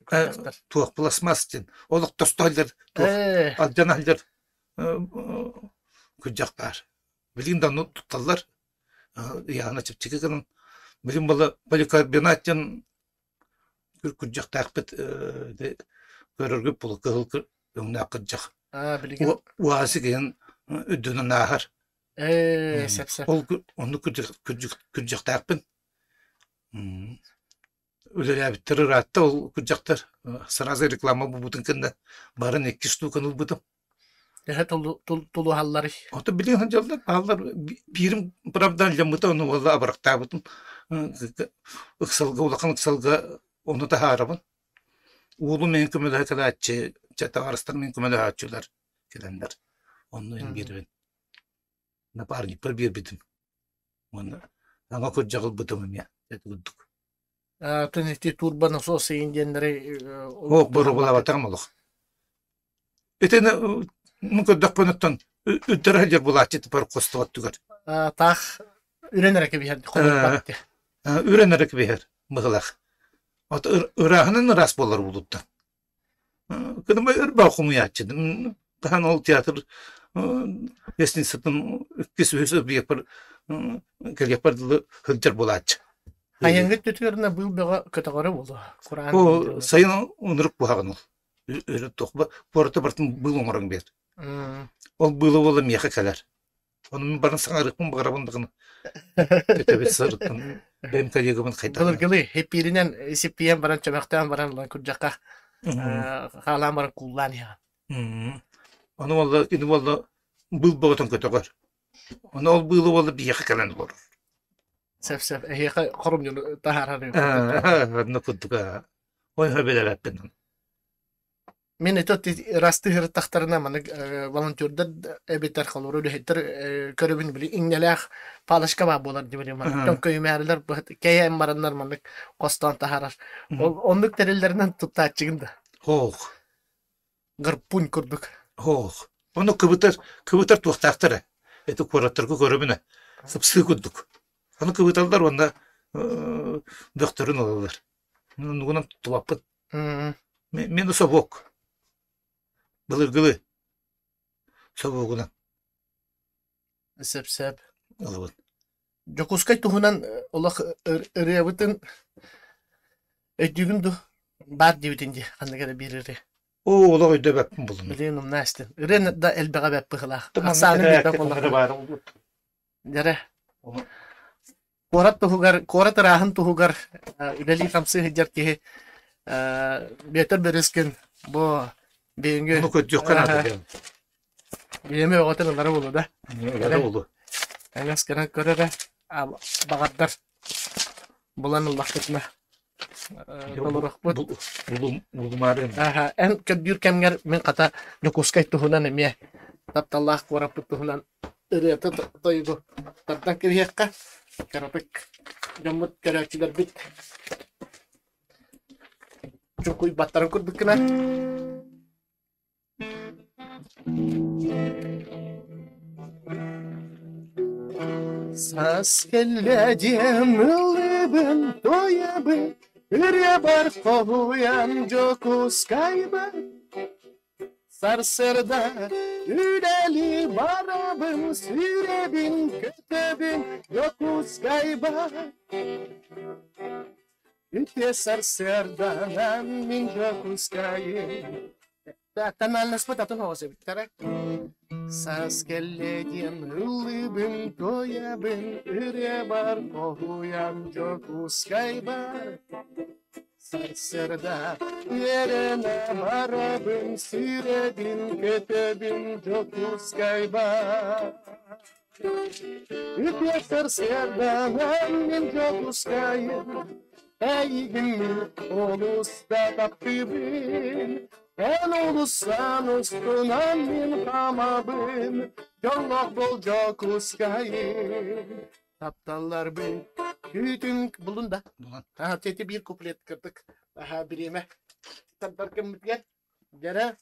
Туох пластмасс диэн. Олох тосто сылдьар, туох алдьана сылдьар күрдьэх баар. Билигин да ону тутталлар. Ыйааһына чэпчэки гынан. Билигин буола поликарбонат диэн Күрдьэхтээхпит көрөргүт буолуо кыһыл өҥнөөх кырдьах. Аа, билигин Уһаасы киһин үрдүнэн ааһар. Ээ, сөп-сөп. Ол оннук күрдьэхтээхпин. Үлэлээбиттэр ыраатта ол күрдьэхтэр. Сразу реклама буолбутун кэннэ барын икки штуканы ылбытым. Төһө тулуһалларый? Ото билигин сылдьаллар, бааллар. Биирим правда алдьаммыта, ону уолла абырахтаабытым. Ыксалга, улахан ыксалга ону таһаарабын. Уолум мин көмөлөһө кэлээччи, чэ табаарыстар мин көмөлөһөөччүлэр кэлэннэр. Онно иһин биэрэбин. Напарникпар биэрбитим. Уонна саҥа күрдьэх ылбытым эмиэ ити курдук. Атын ити турбонасос иин диэннэри Ох, боруобалаабатаҕым олох. Итини ну көрдөхпүн оттон. Үрдэр сылдьар булааччы тупар хостубат түгэр. Таах үрэн эрэ кэбиһэр хомуйбат. Үрэн эрэ кэбиһэр быһылах. От ырааһынан ыраас буолар улуттан. Кыдыма ырбаа хомуйааччы. Тахан ол театр лестницатын иккис үһүс объекпар кэлиэхпэр дылы сылдьар буолааччы. Айаҥҥыт түтүгэринэ быыл бөҕө көтөҕөрө буолуо. Кураан. Бу сайын ынырык куһаҕан ол. Өрө туох куораты барытын быыл оҥорон биэр. Ол быыла буола миэхэ кэлэр. Ону мин баран саҥарыахпын баҕарабын даҕаны. Төтөбүт сырыттым. Бэйэм коллегабын хайдах. Былыргылыы хиппииринэн сиппийэн баран чөмөхтөөн баран ылан курдьахха хаалаан баран кууллаан иһэҕин. Ону буолла ини буолла быыл бөҕөтүн көтөҕөр. Ону ол быыла буолла биһиэхэ кэлэн олорор. Сөп-сөп. Эһиэхэ хорумньуну таһаарар. Онно курдук ой билэбэппин. Мин ити ырастыы сырыттахтарына маннык волонтердар эбэтэр холобура үлэһиттэр көрөбүн били иҥнэлээх палочка баар буолар диэбин төҥкөйүмээрилэр кэйэн бараннар маннык хостоон таһаарар. Ол оннук тэриллэринэн туттааччыгын да. Хоох. Гарпунь курдук. Хоох. Ону кыбытар кыбытар туохтаахтар эти куораттарга көрөбүнэ сыпсыы курдук. Ону кыбыталлар уонна бөхтөрүн ылаллар. Оннугунан туттубаппын. Мин собуок. Былыргылы собуогунан. Сөп-сөп. Ылабын. Дьокуускай туһунан олох ырыабытын өйдүүгүн дуу? Баар диэбитин дии, ханнык эрэ биир ырыа. Оо, олох өйдөбөппүн булунум. Билигин умна истин. Ырыа да элбэҕэ бэт быһылаах. Ахсаанын билбэт буоллахпына. Дьэрэ. Куорат туһугар, куорат ырааһын туһугар үлэлии-хамсыы сылдьар киһи Бүөтүр Бөрүскүн бу бүгүҥҥү Ону көрдүөххэ наада диэн. Биэми оҕотун ылара буолуо да. Ылара буолуо. Эҥэс гынан көрөрө баҕардар булан ыллахпытына толоруохпут. Булумаары. Эн көрдүүр кэмҥэр мин хата Дьокуускай туһунан эмиэ тапталлаах куораппыт туһунан ырыата тойугу тардан кэбиһиэххэ кыратык дьоммут көрөөччүлэрбит чуҥкуйбаттарын курдук гына Саас кэллэ диэн ыллыыбын, туойабын, ырыабар хоһуйан Дьокуускайбар. Сарсыарда үлэлии барабын, сүүрэбин, көтөбүн Дьокуускайбар. Үтүө сарсыарданан мин Дьокуускайым. Тональностьпыт атын оҕус эбиттэрэ. Саас кэллэ диэн ыллыыбын, туойабын, ырыабар хоһуйан Дьокуускайбар. Сарсыарда үөрэнэ барабын, сүүрэбин, көтөбүн Дьокуускайбар. Үтүө сарсыарданан мин Дьокуускайым, эйигин мин олус да таптыыбын. Эн уулуссан устунан мин хаамабын, дьоллоох бол Дьокуускайым. Тапталларбын күүтүҥ булун да. Булан. Аха, тети биир куплет кырдык. Аха, бириэмэ. Тардар кэммитигэр. Дьэрэ.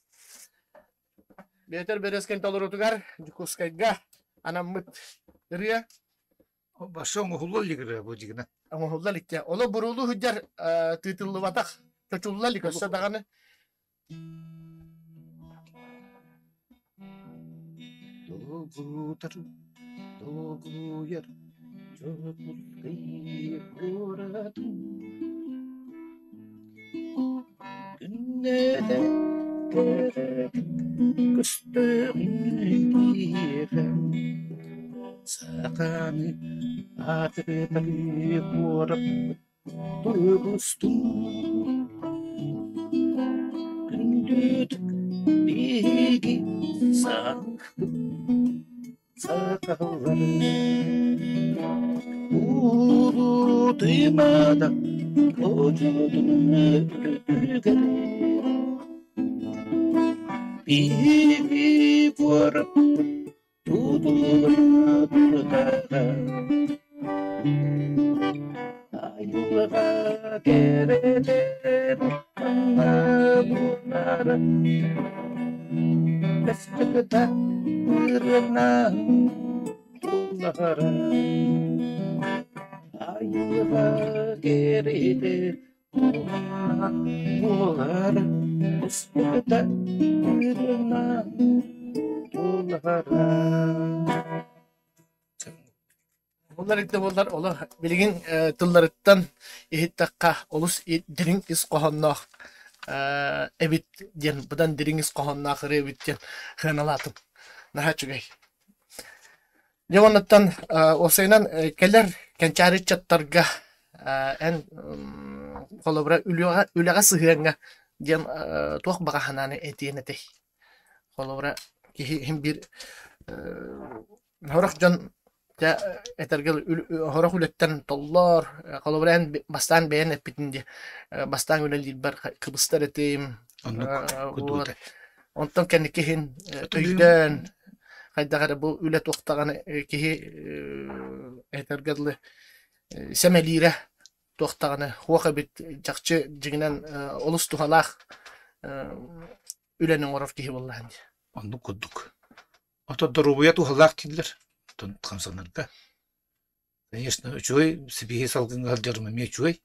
Бетер Березкин толорутугар Дьокуускайга анаммыт ырыа. Башы оҥоһулла илик ырыа бу дьигинэ. Оҥоһулла иликте. Оло буруулуу сылдьар тыытыллыбатах. Чочулла илик өссө даҕаны. Долгутар, долгуйар Дьокуускай куоратын Күннэтэ кэрэтик көстөҕүн киэһэ Саханы аатырытар куораппыт Тугустун күндүтүк биһиги саҥарбыт сахалар Улуутуймада одьулуун үрдүгэр Биһиги куораппыт тутулла турдаҕа Айылҕа кэрэтэ манна булара Бэстыгыта ырыанан туллаһара Айылҕа кэрэтэ кулаан буолара Буспута ырыанан туллаһара Буллар итте буоллар олох билигин тылларыттан иһиттэххэ олус дириҥ ис хоһоонноох эбит диэн быдан дириҥ ис хоһоонноох ырыа эбит диэн сыаналаатым. Наһаа үчүгэй. Дьэ уоннаттан уопсайынан кэлэр кэнчээри ыччаттарга эн холобура үлэҕэ үлэҕэ сыһыаҥҥа диэн туох баҕа санааны этиэн этэй? Холобура киһи иһин биир Сорох дьон дьэ этэргэ сорох үлэттэн толлор, холобура эн бастаан бэйэн эппитин дии, бастаан үлэлиирбэр кыбыстар этим, Оннук вот. кудуута. Онтон кэнники иһин өйдөөн хайдах эрэ бу үлэ туохтаҕына киһи этэргэ дылы сэмэлиирэ туохтаҕына хуох эбит чахчы дьиҥинэн олус туһалаах үлэни оҥорор киһи буоллаҕын дии. Оннук курдук. Оттон доруобуйа туһалаах дииллэр. Оттон хамсанарга. Конечно, үчүгэй сибиһи салгыҥҥа сылдьарым эмиэ үчүгэй.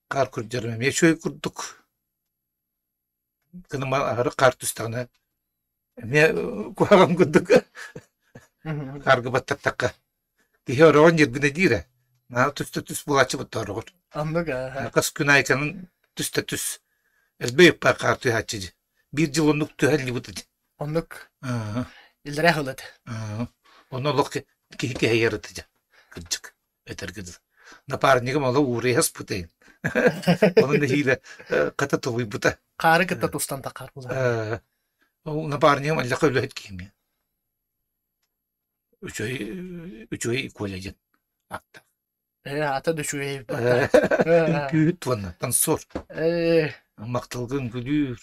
Хаар күрдьэрим эмиэ үчүгэй курдук. Гыныма аһары хаар түстэҕинэ эмиэ куһаҕан курдук. Хаарга баттаттахха. Киһи ороҕун ньиргинэ диирэ. Наһаа түстэ түс буолааччы бутта ороҕор. Оннук аа. Хас күн аайы кэнэн түстэ түс. Элбэх үппэ хаар түһээччи дии. Биир дьыл оннук түһэллибит ити. Оннук иллэрээ сыл этэ. Онно олох киһи кэһэйэр этэ дьэ. Кырдьык, этэргэ дылы. Напарнигым олох уурайа сыппыта Онон нэһиилэ хата тулуйбута. Хаары кытта тустан таххар буолар. Напарнигым аллаха үлэһит киһи Үчүгэй үчүгэй Коля диэн ааттаах. Аата да үчүгэй Үҥкүүһүт уонна танцор. Махталга үҥкүүлүүр.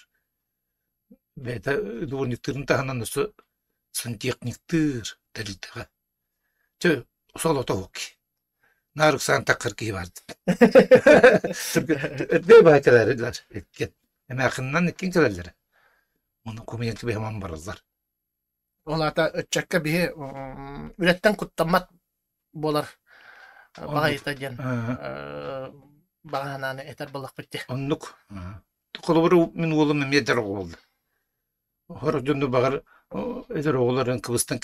Бэйэтэ дворниктыырын таһынан өссө сантехниктыыр тэрилтэҕэ. Чэ, солото суох киһи. Наар ыксаан таххар киһи баар. Эрдэ баай кэлэрилэр иккиэн. Эмээхиннэн иккиэн кэлэллэрэ. Ону кумуйан кэбиһэмэн бараллар. Ол аата ыччакка биһи үлэттэн куттаммат буолар баҕайыта диэн баҕа санааны этэр буоллахпыт дии. Оннук. Холобура мин уолум эмиэ эдэр оҕо буолла. Сорох дьону баҕар эдэр оҕолорун кыбыстан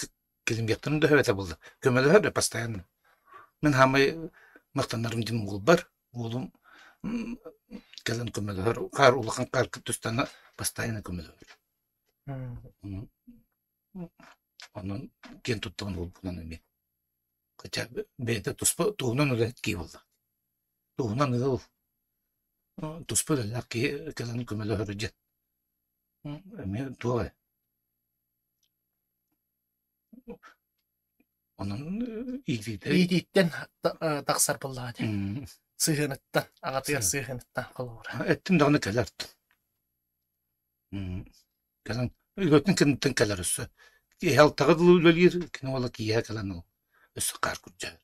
кэлимиэхтэрин да сөп этэ буолла. Көмөлөһөр да постоянно. Мин хаамай махтанарым дьин уолбар. Уолум кэлэн көмөлөһөр. Хаар улахан хаар түстэнэ постоянно көмөлөһөр. Онон киэн туттабын уолбунан эмиэ. Хотя бэйэтэ туспа туһунан үлэһит киһи буолла. Туһунан ыал туспа үлэлээх киһи кэлэн көмөлөһөр диэн эмиэ туох ээ. Онон иитиитэ Иитииттэн тахсар буоллаҕа дии. Сыһыаныттан, аҕатыгар сыһыаныттан холобура. Эттим даҕаны кэлэр. Кэлэн үлэтин кэнниттэн кэлэр өссө. Киэһэ алтаҕа дылы үлэлиир, кини уола киэһэ кэлэн ол өссө хаар күрдьэр.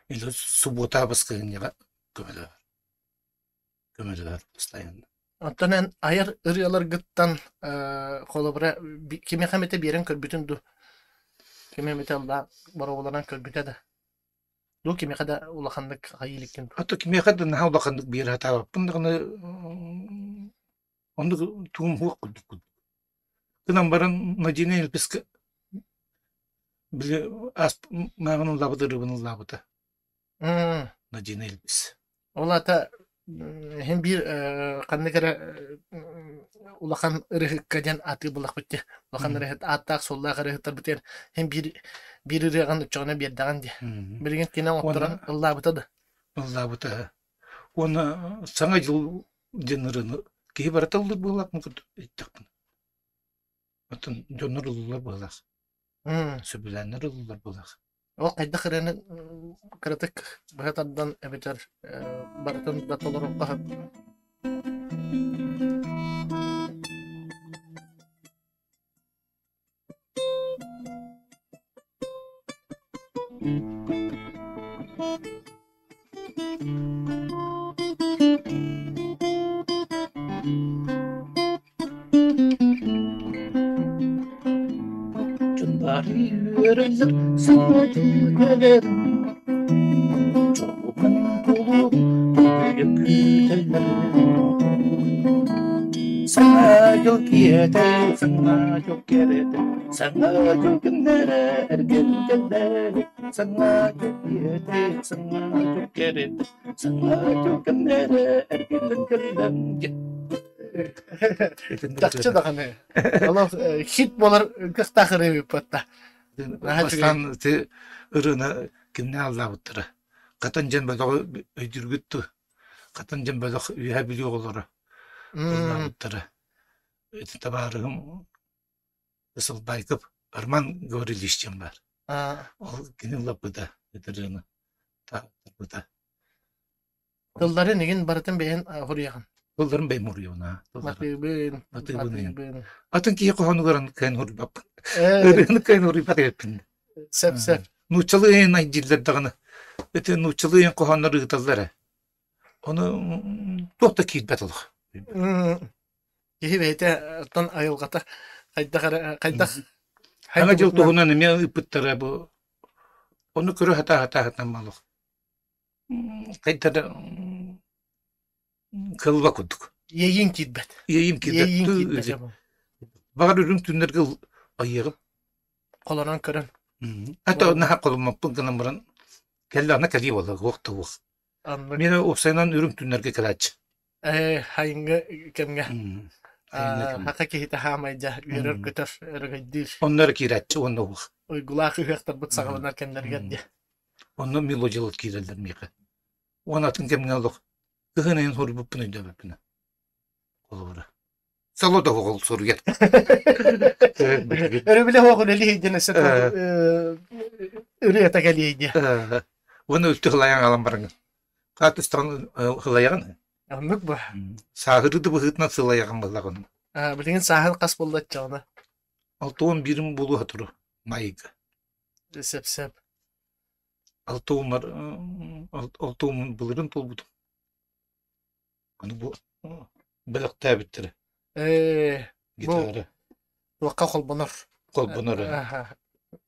Или субуота баскыһыанньаҕа көмөлөһөр. Көмөлөһөр постоянно. Оттон эн айар ырыаларгыттан холобура кимиэхэ эмитэ биэрэн көрбүтүн дуу? Кими эмитэ ыллаан боруобаланан көрбүтэ да? Дуу кимиэхэ да улаханнык хайыы иликкин дуу? А то кимиэхэ да наһаа улаханнык биэрэ сатаабаппын даҕаны оннук тугум суох курдук курдук. Гынан баран Мадина Эльписка били аас мааҕын ыллаабыт ырыабын ыллаабыта. Надина Эльпис. Ол аата иһин биир ханнык эрэ улахан ырыһыкка диэн аатыы буллахпыт дии. Улахан ырыһыт ааттаах-суоллаах ырыһыттарбытыгар иһин биир биир ырыаҕын оччоҕуна биэрдэҕин дии. Билигин кини оҥотторон ыллаабыта да. Ыллаабыта. Уонна Саҥа дьыл диэн ырыаны киһи барыта ыллыыр быһыылаах курдук иһиттэхпинэ. Оттон дьоннор ыллыыллар быһыылаах. Сөбүлээннэр ыллыыллар быһыылаах. Ол хайдах ырыаны кыратык быһа тардан эбэтэр барытын да толоруохха сөп. Бары үөрэллэр саҥа дьыл кэлэрин, Чолбон кулууп үөрэ күүтэллэр. Саҥа дьыл киэһэтэ, саҥа дьыл кэрэтэ, Саҥа дьыл күннэрэ эргилдэллэр. Саҥа дьыл киэһэтэ, саҥа дьыл кэрэтэ, Саҥа дьыл күннэрэ эргиллэн кэллэн. Чахчы даҕаны. Олох хит буолар кыахтаах ырыа ыыппатта. Бастаан ити ырыаны кимнээх аллаабыттара? Хатан дьэн бөлөҕү өйдүүргүт дуу? Хатан дьэн бөлөх Үөһээ Бүлүү оҕолоро ыллаабыттара. Ити табаарыһым Сылбайков Роман Гаврильевич диэн баар. Ол кини ыллаппыта ити ырыаны таһааттарбыта. Тылларын игин барытын бэйэн хоруйаҕын. Тылларын бэйэм хоруйабын аа. Матыыбын, матыыбын. Атын киһи хоһоонугар кыайан хоруйбаппын. Ырыаны кыайан хоруйбат эбиппин. Сөп, сөп. Нууччалыы ыйын айдииллэр даҕаны. Ити нууччалыы ыйын хоһооннор ыыталлар ээ. Ону туох да киирбэт олох. Киһи бэйэтэ оттон айылҕата хайдах эрэ хайдах Саҥа дьыл туһунан эмиэ ыыппыттара бу. Ону көрө сатаа-сатаа олох. Хайда да кылба курдук. Иэйииҥ киирбэт. Иэйиим киирбэт. Иэйииҥ киирбэт. Баҕар үрүҥ түннэргэ айыаҕым. Холонон көрөн. Ата наһаа холоммоппун гынан баран кэллэҕинэ кэлии буолла, уох да уох. Мин уопсайынан үрүҥ түннэргэ кэлээччи. Ээ, хайыҥҥы кэмҥэ. Хака киһитэ хаамайдьа үөрэр-көтөр, өрөгөйдүүр. Онно эрэ киирээччи уонна уох. Уйгулаах ыһыахтарбыт саҕаланар кэмнэригэр диэ. Онно мелодиялар киирэллэр миэхэ. Уонна атын кэмҥэ олох кыһын айан суруйбуппун өйдөөбөппүн. Холобура. Соло да оҕол суруйар. Өрөбүлэ оҕол үлэлии диэн өссө ырыата кэлиэй диэ. Уонна үлтү хылайан аҕалан бараҥын. Хаатыстаҕын хылайаҕын. Оннук бу. Сааһырыы да быһыытынан сылайаҕын буоллаҕын. Билигин сааһын хас буолла оччоҕуна? 61 буолуо туру майга. Сөп-сөп. Алтууммар алтууммун былырын туолбутум. Аны бу бэлэхтээбиттэрэ. Ээ, бу Гитара туохха холбонор. холбонор. Аха.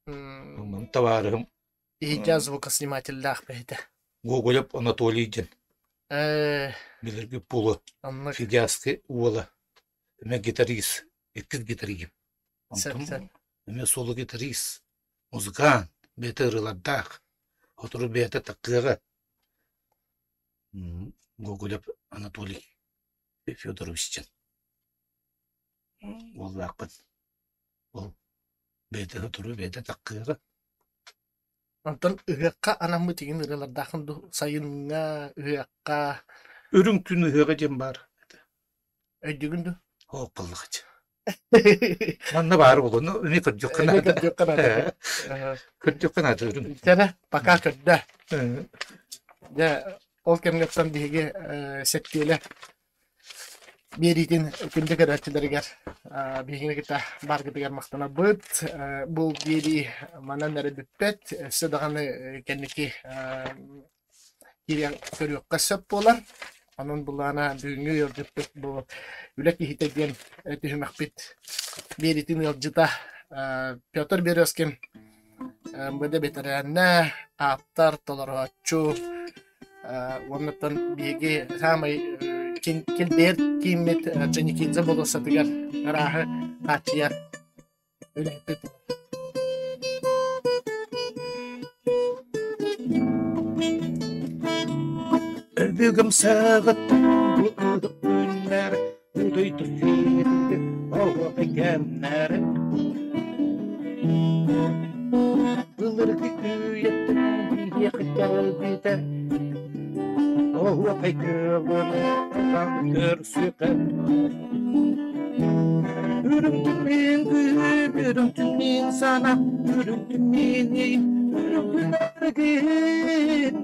Табаарыһым Иһитя звукоснимателлээх бэйэтэ. Гоголев Анатолий диэн Ээ, билэргит буолуо. оннук. Фидяски уола. Эмэ гитарист, иккис гитарист. Сөп, Онтон сөп. эмиэ соло-гитарист, музыкант, бэйэтэ ырыалардаах, сотору бэйэтэ таккыаҕа Гоголев Анатолий Федорович диэн уоллаахпын. Ол бэйэтэ сотору бэйэтэ таккыаҕа. Онтон ыһыахха анаммыт игин ырыалардааххын дуу? Сайыҥҥа, ыһыахха. Үрүҥ күн ыһыаҕа диэн баар. Өйдүүгүн дуу? Оо, паллаҕыч. Манна баар буолуо, эмиэ көрдүөххэ Эмиэ наада. көрдүөххэ наада. Көрдүөххэ наада үрүҥ. Чэ, пока көрдө. Дьэ, ол кэмҥэттэн биһиги сэттиэлэ биэриитин күндү көрөөччүлэригэр биһигини кытта бааргытыгар махтанабыт. Бу биэрии манан эрэ бүппэт. Өссө даҕаны кэнники киириэн көрүөххэ сөп буолар. Онон былаана бүгүҥҥү ыалдьыппыт бу үлэ киһитэ диэн түһүмэхпит биэриитин ыалдьыта Петр Березкин МВД бэтэрээнэ, ааптар, толорооччу уоннаттан биһиги саамай килбиэр кииммит Джаникидзе болуоссатыгар ырааһы хааччыйар үлэһиппит. Өбүгэм саҕаттан бу ыһык күннэр Утуйду сиэтэ оһуохай кэмнэрэ Былыргы үйэттэн биһиэхэ кэлбитэ Оһуохай кыылын хан көрсүтэ Үрүҥ түммин күн, үрүҥ түммин сана, үрүҥ түммин үрүҥ күн эргин.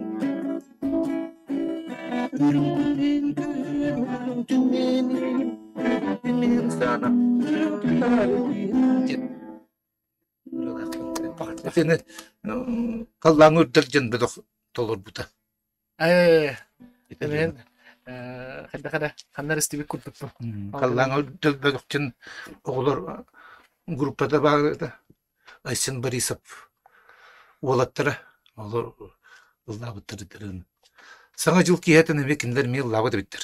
Үрүҥ түммин күн, үрүҥ түммин үрүҥ түммин сана, үрүҥ күн эргин. Итини халлааҥҥа үрдэл диэн бөдөх толорбута. Ээ, мен хайдах эрэ ханна эрэ истибит курдукпун. Халлааҥҥа үрдэл бөдөхтөн оҕолор группата баар этэ. Айсен Борисов уолаттара олор ыллаабыттар ырыаны. Саҥа дьыл киэһэтин эмиэ кинилэр эмиэ ыллаабыт эбиттэр.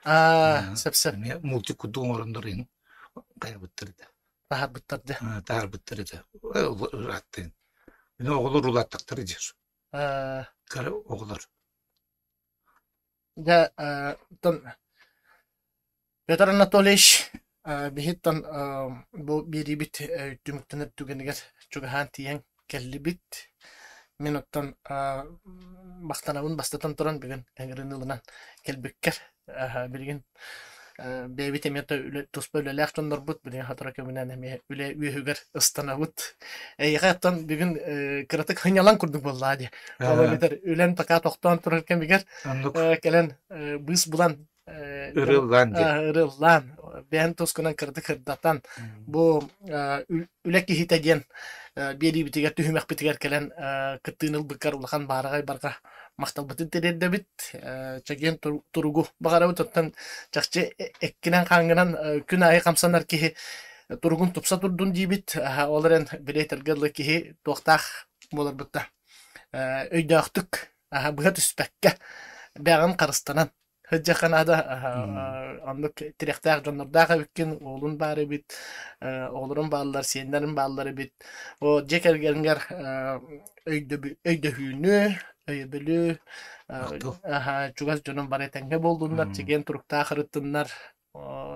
Аа, сөп-сөп. Эмиэ мультик курдук оҥороннор иһин хайабыттар этэ. Таһаарбыттар да. Таһаарбыттар этэ. Ырааттыын. Мин оҕолор улааттахтара диир. Кыра оҕолор. Дьэ, оттон Петр Анатольевич биһиттэн бу биэриибит түмүктэнэр түгэнигэр чугаһаан тиийэн кэллибит. Мин оттон махтанабын бастатан туран бүгүн ыҥырыыны ылынан кэлбиккэр билигин бэйэбит эмиэ туспа үлэлээх дьоннорбут, билигин сотору кэминэн эмиэ үлэ үөһүгэр ыстанабыт. Эйиэхэ оттон бүгүн кыратык сынньалаҥ курдук буоллаа дии. Ол эбэтэр үлэм пока тохтоон турар кэмигэр кэлэн быыс булан ырыллаан ырыллаан бэйэн тускунан кыратык сырдатан бу үлэ киһитэ диэн биэриибитигэр түһүмэхпитигэр кэлэн кыттыыны ылбыккар улахан баараҕай барҕа махталбытын тириэрдэбит чэгиэн туругу баҕарабыт оттон чахчы эккинэн-хааҥҥынан күн аайы хамсанар киһи туругун тупса турдун диибит ол эрэн билиэтэргэ дылы киһи туохтаах буоларбыт да өйдөөхтүк быһа түспэккэ бэҕин харыстанан Сылдьыахха наада оннук тирэхтээх дьоннордоох эбиккин, уолун баар эбит, оҕолорун бааллар, сиэннэрин бааллар эбит. О дьиэ кэргэҥҥэр өйдөһүүнү, өйөбүлү, чугас дьонун бары этэҥҥэ буоллуннар, чэгиэн туруктаах ырыттыннар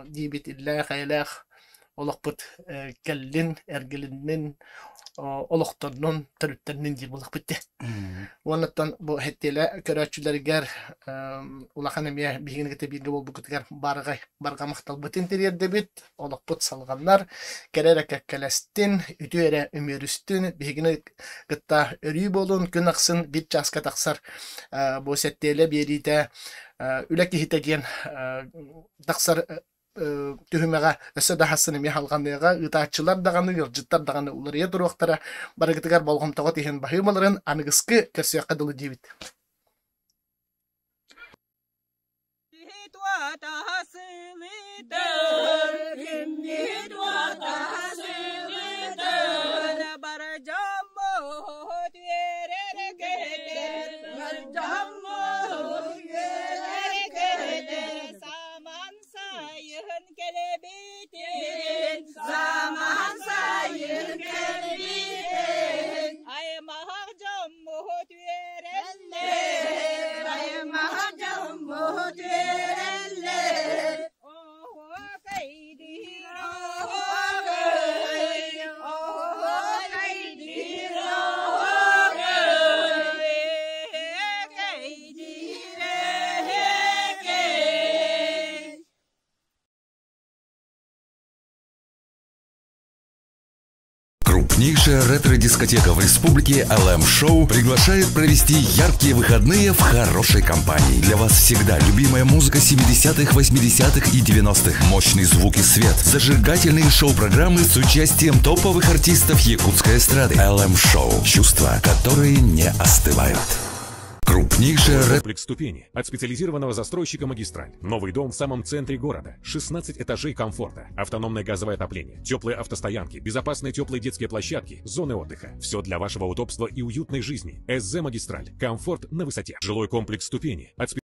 диибит иллээх-эйэлээх олохпут кэллин, эргилиннин, олохторнун, төрүттэрнин диир буоллахпыт дии. Уоннаттан бу хэттиэлэ көрөөччүлэригэр улахан эмиэ биһигини кытта бииргэ буолбуккутугар барҕай барҕа махталбытын тириэрдэбит. Олохпут салҕаннар, кэрэ эрэ кэккэлэстин, үтүө эрэ үмүөрүстүн, биһигини кытта өрүү буолун, күн ахсын биир чааска тахсар бу сэттиэлэ биэриитэ үлэ киһитэ диэн тахсар түһүмэҕэ өссө да хасын эмиэ халҕаныаҕа ыытааччылар даҕаны ыалдьыттар даҕаны уларыйа туруохтара барыгытыгар болҕомтоҕо тиһин баһыымаларын аныгыскы көрсүөххэ дылы диибит. Саман кэлэбитин, саман сайын кэлбитин, аймах дьоммут үөрэллэр, аймах дьоммут үөрэллэр. Оһуокайдыыр, оһуокай, оһуокайдыыр, оһуокай, эһэкэйдиир, эһэкэй. Крупнейшая ретро-дискотека в республике LM Show приглашает провести яркие выходные в хорошей компании. Для вас всегда любимая музыка 70-х, 80-х и 90-х. Мощный звук и свет, зажигательные шоу-программы с участием топовых артистов якутской эстрады. LM Show. Чувства, которые не остывают. Крупнейшая ретро... Комплекс ступени от специализированного застройщика «Магистраль». Новый дом в самом центре города. 16 этажей комфорта. Автономное газовое отопление. Теплые автостоянки. Безопасные теплые детские площадки. Зоны отдыха. Все для вашего удобства и уютной жизни. СЗ «Магистраль». Комфорт на высоте. Жилой комплекс ступени от специализированного